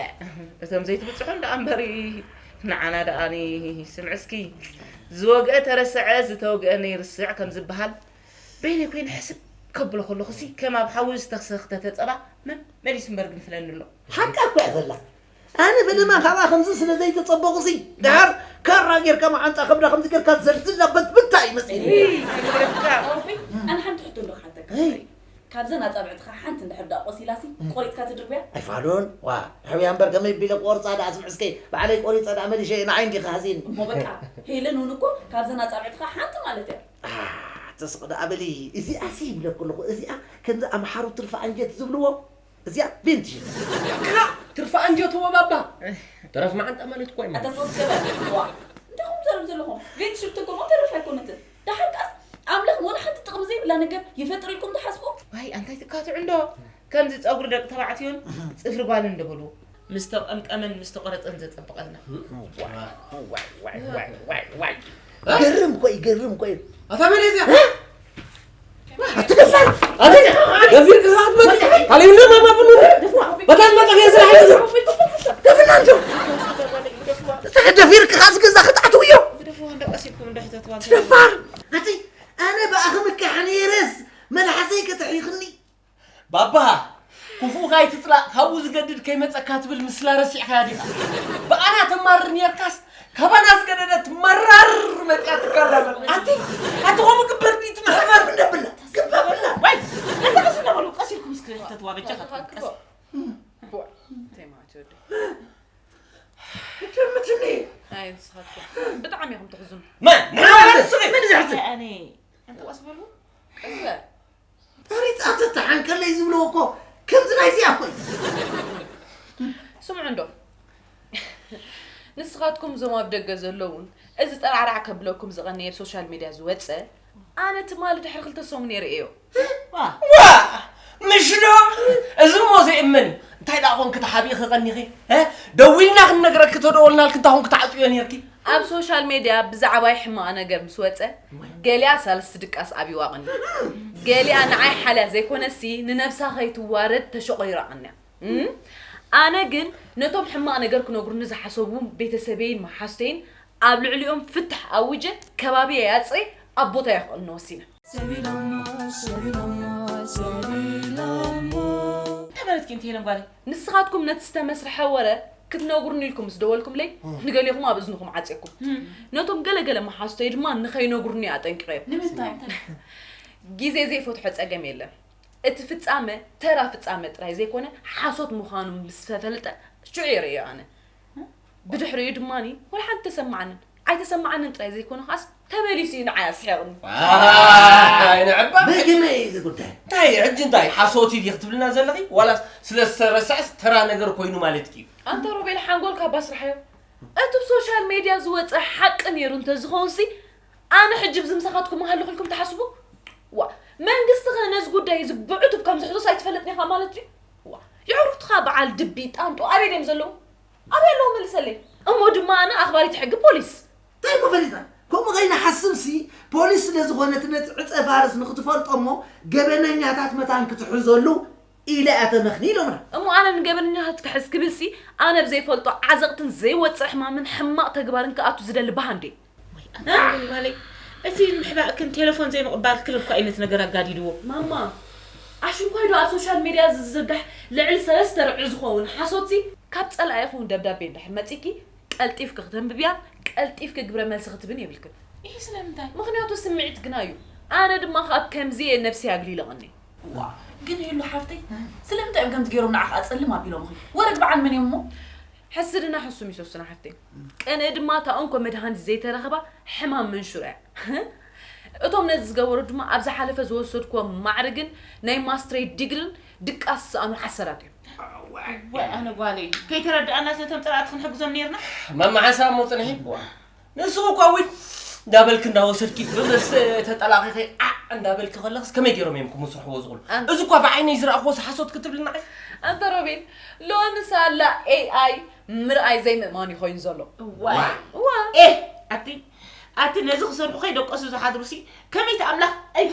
እቶም ዘይትብጽሑ እንዳ ኣንበሪ ንዓና ደኣኒ ስምዒ እስኪ፣ ዝወግአ ተረስዐ፣ ዝተወግአ ነይርስዕ ከም ዝበሃል፣ በይነይ ኮይነ ሕስብ ከብሎ ከለኹሲ፣ ከም ኣብ ሓዊ ዝተኽሰኽተተ ጸባ መመሊሱ እምበር ግንፍለኒ ኣሎ። ሓቃ እኮ እያ ዘላ። ኣነ ፈለማ ካብኣ ከምዚ ስለ ዘይተጸበቑሲ፣ ድሓር ካራ ጌርካ መዓንጣ ከብዳ ከምዚ ጌርካ ዘልዝላ በትብታ ይመስል። ኣይ፣ ኣነ ሓንቲ ሕቶ እንዶ ክሓተካ። ካብዘን ኣጻብዕትኻ ሓንቲ እንድሕር ደኣ ቆሲላሲ ቆሪጥካ ትድርብያ? ኣይፋሉን። ዋ፣ ሕውያ እምበር ከመይ ቢለ ቆርጻ ደኣ ስምዕስከይ፣ ባዕለይ ቆሪጸ ደኣ መሊሸ ንዓይ እንዲኻ ሓዚን። እሞ በቃ፣ ሄለን እውን እኮ ካብዘን ኣጻብዕትኻ ሓንቲ ማለት እያ። ኣታ ስቕ ደኣ በሊ፣ እዚኣሲ ይብለኩ ኣለኹ፣ እዚኣ ከምዚ ኣምሓሩ ትርፊ ኣንጀት ዝብልዎ፣ እዚኣ ቬንትሽን። ክራ ትርፊ ኣንጀት እዎ ባባ። ተረፍ መዓንጣ ማለት እኮ እዩ። ኣታ ስቕ ገበል። ዋ፣ እንታይ ኹም ዘረብ ዘለኹም? ቬንትሽን ትኮሞ ተረፍ ኣይኮነትን። ደሓር ከኣስ ኣምላኽ ወላ ሓንቲ ጥቕሚ ዘይብላ ነገር ይፈጥር ኢልኩም ትሓስቡ? ዋይ ኣንታይ ትካትዑ እንዶ ከምዚ ጸጉሪ ደቂ ተባዕትዮን ጽፍሪ ጓልን እንዶ በልዎ። ምስ ተቐምቀመን ምስ ተቖረጸን ዘጸብቐልና። ገርም እኮ እዩ፣ ገርም እኮ እዩ። ኣታ መን እዚኣ? ኣትደፋር ኣቤት! ደፊርካ ክትመጽእ ካሊእ እንደማ ማፍኑ በታን መጣ ገንዘብ ሓይሉ ደፍና እንዶ ደፊርካ ካስ ገዛ ክትኣትውዮ ግደፍዋ እንዶ ቀሲልኩም እንዶ ሕተትዋ። ትደፋር። ኣቲ ኣነ ብኣኽምካ ሓኒረስ መልሓሰይ ከተሒኽኒ። ባባ ክፉእ ካይትጽላእ ካብኡ ዝገድድ ከይመጸካ ትብል ምስላ ረሲዕካያ ዲኻ? ብኣና ተማርር ኔርካስ ካባና ዝገደደት መራር መጽያትካ እንዳበል ኣቲ ኣቲ ከምኡ ግበር ድዩ ትምሕፈር? ግበር ብላ ግበር ብላ ዋይ ነታ ቀስ እንዳበሉ ቀስ ኢልኩም እስኪ ሕተትዋ በጃኻ ቀስ ትምትኒ ኣይ ንስኻትኩም ብጣዕሚ ኢኹም ትሕዝኑ። መን ንሕና ንስኺ ምን ዝሕዝ ኣነ ኣንተ ቀስ በሉ። ቀስ በል። ሪጻ ተተሓንከለይ ዝብልዎ እኮ ከምዚ ናይዚኣ እኮ እዩ። ስምዑ እንዶ ንስኻትኩም እዞም ኣብ ደገ ዘለውን እዚ ጠራዕራዕ ከብለኩም ዝቐነየ ኣብ ሶሻል ሚድያ ዝወፀ ኣነ ትማሊ ድሕሪ ክልተ ሰሙን እየ ርእዮ። ዋ ምሽ ዶ እዚ እሞ ዘይእመን እዩ። እንታይ ደኣ ኮንኪ ተሓቢእኺ ቀኒኺ እ? ደዊልና ክንነግረኪ ተደወልናልኪ እንታይ ኮንኪ ተዓፅዮ ነርኪ? ኣብ ሶሻል ሜድያ ብዛዕባይ ሕማቕ ነገር ምስ ወፀ ገሊኣ ሳልስቲ ድቃስ ኣብይዋ ቀኒ ገሊኣ ንዓይ ሓልያ ዘይኮነሲ ንነብሳ ከይትዋረድ ተሸቑሪራ ቀንያ። እም? ኣነ ግን ነቶም ሕማቕ ነገር ክነግሩኒ ዝሓሰቡ ቤተሰበይን መሓዙተይን ኣብ ልዕሊኦም ፍትሕ ኣውጀ ከባቢየይ ኣፅርየ ኣብ ቦታይ ክቐኒ ወሲነ። እንታይ ማለትኪ እንተ ሄለን ጓለይ? ንስኻትኩም ነቲ ዝተመስርሐ ወረ ክትነግሩኒ ኢልኩም ምስ ደወልኩምለይ ንገሊኹም ኣብ እዝንኹም ዓፅየኩም። ነቶም ገለገለ መሓዙተይ ድማ ንኸይነግሩኒ ኣጠንቂቐዮም። ንምንታይ? ግዜ ዘይፈትሖ ፀገም የለን። እቲ ፍጻመ ተራ ፍጻመ ጥራይ ዘይኮነ ሓሶት ምዃኑ ምስ ተፈልጠ ሽዑ እየ ርእዮ ኣነ። ብድሕሪኡ ድማ ወላ ሓንቲ ተሰማዓንን ኣይተሰማዓንን ጥራይ ዘይኮነ ከዓስ ተመሊሱ እዩ ንዓይ ኣስሒቕኒ። ዋይ ንዕባ ብግመይ እዚ ጉዳይ እንታይ ሕጂ እንታይ ሓሶት እዩ ክትብልና ዘለኺ ዋላ ስለ ዝተረስዐስ ተራ ነገር ኮይኑ ማለትኪ እዩ? ኣንታ ሮቤል ሓንጎልካ ባስርሓዮ። እቲ ብሶሻል ሜድያ ዝወፀ ሓቂ ነይሩ እንተዝኸውንሲ ኣነ ሕጂ ብዚ ምሳኻትኩም ምሃለኹ ኢልኩም ትሓስቡ? ዋ መንግስቲ ኸ ነዚ ጉዳይ እዚ ብዕቱብ ከም ዝሕዞስ ኣይትፈልጥን ኢኻ ማለት ድዩ? ዋ የዕሩኽትኻ በዓል ድቢ ጣንጦ ኣበይ ድዮም ዘለዉ? ኣበይ ኣለዉ መልሰለይ? እሞ ድማ ኣነ ኣኽባሪት ሕጊ ፖሊስ። እንታይ እሞ ፈሊጣ ከምኡ ከይንሓስብሲ ፖሊስ ስለ ዝኾነት ነቲ ዕፀ ፋርስ ንክትፈልጦ እሞ ገበነኛታት መታን ክትሕዘሉ ኢለ እያ ተመኽኒ ኢሎምና። እሞ ኣነ ንገበነኛታት ክሕዝ ክብልሲ ኣነ ብዘይፈልጦ ዓዘቕትን ዘይወፅእ ሕማምን ሕማቕ ተግባርን ክኣቱ ዝደሊ በሃ እንዴ? ኣንታ ጓለይ እቲ ምሕባእክን ቴሌፎን ዘይምቕባልክን እኮ ዓይነት ነገር ኣጋዲድዎ። ማማ ኣሽንኳይ ዶ ኣብ ሶሻል ሜድያ ዝዝርጋሕ ልዕሊ ሰለስተ ርብዒ ዝኸውን ሓሶትሲ ካብ ፀላኢኹም ደብዳቤ እንድሕር መፂኪ ቀልጢፍኪ ክተንብብያን ቀልጢፍኪ ግብረ መልሲ ክትብን የብልክን። ይህ ስለምንታይ? ምኽንያቱ ስምዒት ግና እዩ። ኣነ ድማ ካብ ከምዚ እየ ነብሰይ ኣግሊለ ቐኒ። ዋ ግን ሄሉ ሓፍተይ ስለምንታይ እዮም ከምዚ ገይሮም ንዓኻ ኣፀልም ኣቢሎምኺ? ወረድ በዓል መን እዮም እሞ? ሕስድና ሕሱም ይሰሱና ሓፍተይ። ቅንኢ ድማ እታ እንኮ መድሃኒት ዘይተረኸባ ሕማም መንሹራ እያ። እቶም ነዚ ዝገበሩ ድማ ኣብ ዝሓለፈ ዝወሰድክዎም ማዕርግን ናይ ማስትሬት ዲግርን ድቃስ ዝሰኣኑ ሓሰራት እዮም። ወይ ኣነ ጓለይ ከይተረድኣና ስለቶም ፀላእቲ ክንሕግዞም ነይርና። ማማ ሓንሳብ እሞ ፅንሒ ንስኹ እኳ ዊድ እንዳበልኪ እንዳወሰድኪ ብመስ ተጠላቂኺ ዓዕ እንዳበልኪ ከለኽስ ከመይ ገይሮም እዮም ክምስርሕዎ ዝኽእሉ? ኣን- እዚ እኳ ብዓይነይ ዝረኣኽዎ ሓሶት ክትብልና ዓይ ኣንተ ሮቤል ሎሚ ሳላ ኤኣይ ምርኣይ ዘይምእማን እዩ ኮይኑ ዘሎ። ዋይ እዋ ኤ ኣቲ ኣቲ ነዚ ክሰርሑ ከይደቀሱ ዝሓድሩ ሲ ከመይቲ ኣምላኽ ኣይ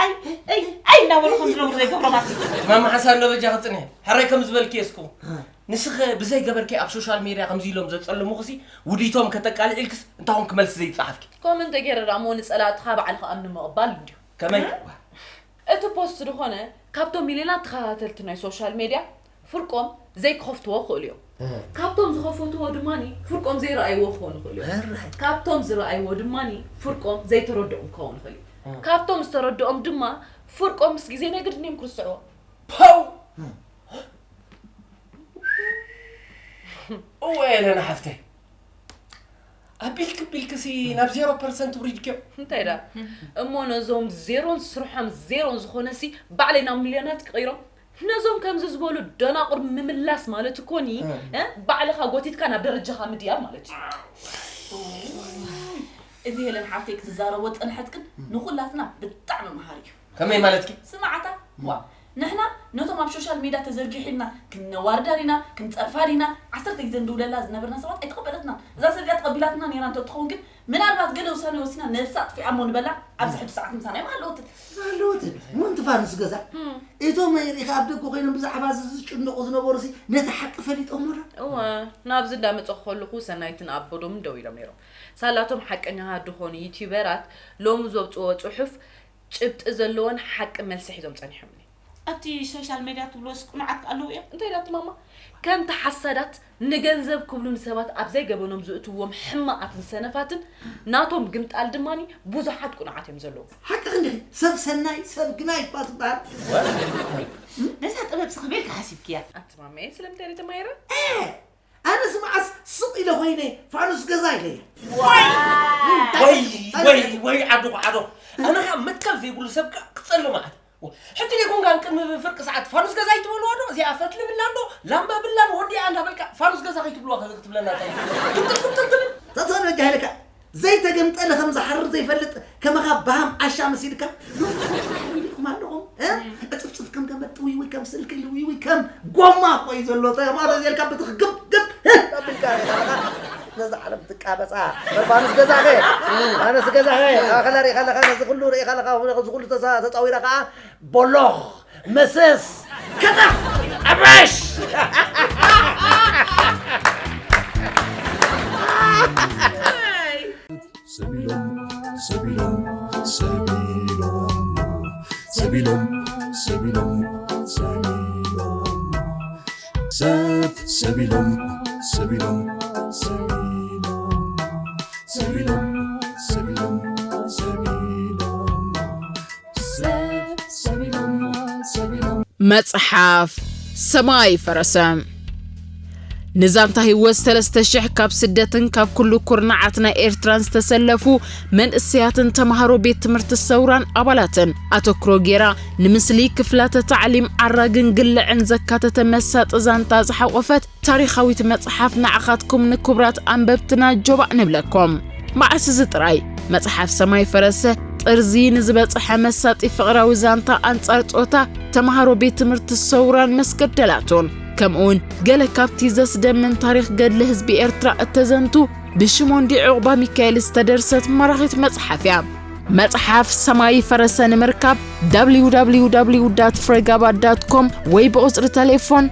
ኣይ ኣይ ኣይ እናበሉ ከም ዝነብሩ ዘይገብሮም ኣቲ ማማ ሓንሳብ ሎ በጃ ክፅንሒ ሕራይ ከም ዝበልኪ የስኩ ንስኸ ብዘይ ገበርኪ ኣብ ሶሻል ሜድያ ከምዚ ኢሎም ዘፀልሙኽሲ ውዲቶም ከተቃልዕ ኢልክስ እንታኹም ክመልሲ ዘይፀሓፍኪ ከምኡ እንተገይረ ደኣ እሞ ንፀላእትኻ ባዕልኻ ኣምኒ ምቕባል እንድዩ። ከመይ እቲ ፖስት ዝኾነ ካብቶም ሚልዮናት ተኸታተልቲ ናይ ሶሻል ሜድያ ፍርቆም ዘይክኸፍትዎ ክኽእሉ እዮም። ካብቶም ዝኸፈትዎ ድማ ፍርቆም ዘይረኣይዎ ክኾኑ ይኽእሉ እዮም። ካብቶም ዝረኣይዎ ድማ ፍርቆም ዘይተረድኦም ክኸውን ይኽእል እዩ። ካብቶም ዝተረድኦም ድማ ፍርቆም ምስ ግዜ ናይ ግድን እዮም ክርስዕዎ። ፓው! እወ ኤለና ሓፍተይ፣ ኣቢልክ ቢልክሲ ናብ ዜሮ ፐርሰንት ውሪድክዮ። እንታይ ዳ እሞ ነዞም ዜሮን ስርሖም ዜሮን ዝኾነሲ ባዕለይ ናብ ሚልዮናት ክቕይሮም። ነዞም ከምዚ ዝበሉ ደናቑር ምምላስ ማለት እኮኒ ባዕልኻ ጎቲትካ ናብ ደረጃኻ ምድያብ ማለት እዩ። እዚ ሄለን ሓፍተይ ክትዛረቦ ዝፀንሐት ግን ንኹላትና ብጣዕሚ መሃሪ እዩ። ከመይ ማለትኪ? ስማዓታ ዋ ንሕና ነቶም ኣብ ሶሻል ሜድያ ተዘርጊሑ ኢልና ክንዋርዳ ዲና ክንፀርፋ ዲና ዓሰርተ ግዜ ንድውለላ ዝነበርና ሰባት ኣይተቐበለትናን። እዛ ሰብ እዚኣ ተቐቢላትና ነይራ እንተትኸውን ግን ምናልባት ገለ ውሳነ ወሲና ነብሳ ኣጥፊኣ እሞ ንበላ ኣብዚ ሕጂ ሰዓት ምሳና እዮም ኣለወትን። ኣለወትን እሞ እንትፋንስ ገዛ እቶም ሪኢኻ ኣብ ደገ ኮይኖም ብዛዕባ እዚ ዝጭነቑ ዝነበሩ ሲ ነቲ ሓቂ ፈሊጦሞ ዶ? እወ ናብዚ እንዳመፀኹ ከለኹ ሰናይትን ኣቦዶምን ደው ኢሎም ነይሮም። ሳላቶም ሓቀኛታት ዝኾኑ ዩቲዩበራት ሎሚ ዘውፅዎ ፅሑፍ ጭብጢ ዘለዎን ሓቂ መልሲ ሒዞም ፀኒሖምኒ። ኣብቲ ሶሻል ሜድያ ትብልዎስ ቅኑዓት ኣለዉ እዮም? እንታይ ኢላትማማ? ከምቲ ሓሳዳት ንገንዘብ ክብሉ ንሰባት ኣብ ዘይገበኖም ዝእትውዎም ሕማቓትን ሰነፋትን ናቶም ግምጣል ድማ ብዙሓት ቅኑዓት እዮም ዘለዉ። ሓቅኺ እንዲኺ፣ ሰብ ሰናይ ሰብ ግናይ እኳ ትበሃል። ነዛ ጥበብ ስኽብ ኢልካ ሓሲብክያ። ኣንቲ ማመየ ስለምንታይ ኢለ ተማሂረ? ኣነስ መዓስ ስቕ ኢለ ኮይነ ፋኑስ ገዛ ኢለያ። ወይ ወይ ወይ ዓድኹ ዓድኹ ኣነ ከዓ መትከል ዘይብሉ ሰብ ከዓ ክፀሉ መዓት ሕጂ ደይኮንካ ቅድሚ ፍርቂ ሰዓት ፋኑስ ገዛ ይትበልዋ ዶ እዚኣ ፈትሊ ብላ እንዶ ላምባ ብላን ወዲኣ እንዳበልካ ፋኑስ ገዛ ከይትብልዋ ክትብለና ግምጥል ግምጥል ትብል ተተወጃ ኢልካ ዘይተገምጠለ ከም ዝሓርር ዘይፈልጥ ከመኻ ባሃም ዓሻ መሲልካ ሎም ኮሽ ሓሪድኩም ኣለኹም እ? እጥፍጥፍ ከም ገመድ ጥውይውይ ከም ስልኪ ልውይውይ ከም ጎማ እኮ እዩ ዘሎ ተማዶ ዘልካ ብትኽ ግብ ግብ እ? ኣቢልካ ሪእኻ ኣለኻ ነዛ ዓለም ትቃበፃ ፋኑስ ገዛኸ ፋኑስ ገዛኸ ኣኸላ ሪእኻ ኣለኻ ነዚ ኩሉ ሪእኻ ኣለኻ ነዚ ኩሉ ተፃዊራ ከዓ ቦሎኽ፣ መስስ፣ ከተፍ፣ ጠበሽ። ሰቢሎም ሰቢሎም ሰቢሎም ሰቢሎም ሰቢሎም ሰቢሎም ሰብ ሰቢሎም ሰቢሎም ሰቢሎም ሰቢሎም ሰቢሎም ሰቢሎም መጽሓፍ ሰማይ ፈረሰ። ንዛንታ ህይወት ሰለስተ ሽሕ ካብ ስደትን ካብ ኩሉ ኩርናዓት ናይ ኤርትራን ዝተሰለፉ መንእሰያትን ተማሃሮ ቤት ትምህርቲ ሰውራን ኣባላትን ኣተክሮ ጌራ ንምስሊ ክፍላተ ታዕሊም ዓራግን ግልዕን ዘካተተ መሳጢ ዛንታ ዝሓቖፈት ታሪኻዊት መጽሓፍ ንዓኻትኩም ንክቡራት ኣንበብትና ጆባእ ንብለኩም። መዓስ እዚ ጥራይ መጽሓፍ ሰማይ ፈረሰ ጥርዚ ንዝበጽሐ መሳጢ ፍቕራዊ ዛንታ ኣንጻር ጾታ ተማሃሮ ቤት ትምህርቲ ሰውራን መስገደላቱን ከምኡውን ገለ ካብቲ ዘስደምም ታሪኽ ገድሊ ህዝቢ ኤርትራ እተዘንቱ ብሽሞንዲ ዑቕባ ሚካኤል ዝተደርሰት ማራኺት መጽሓፍ እያ። መጽሓፍ ሰማይ ፈረሰ ንምርካብ www ፍሬጋባ com ወይ ብቑጽሪ ተሌፎን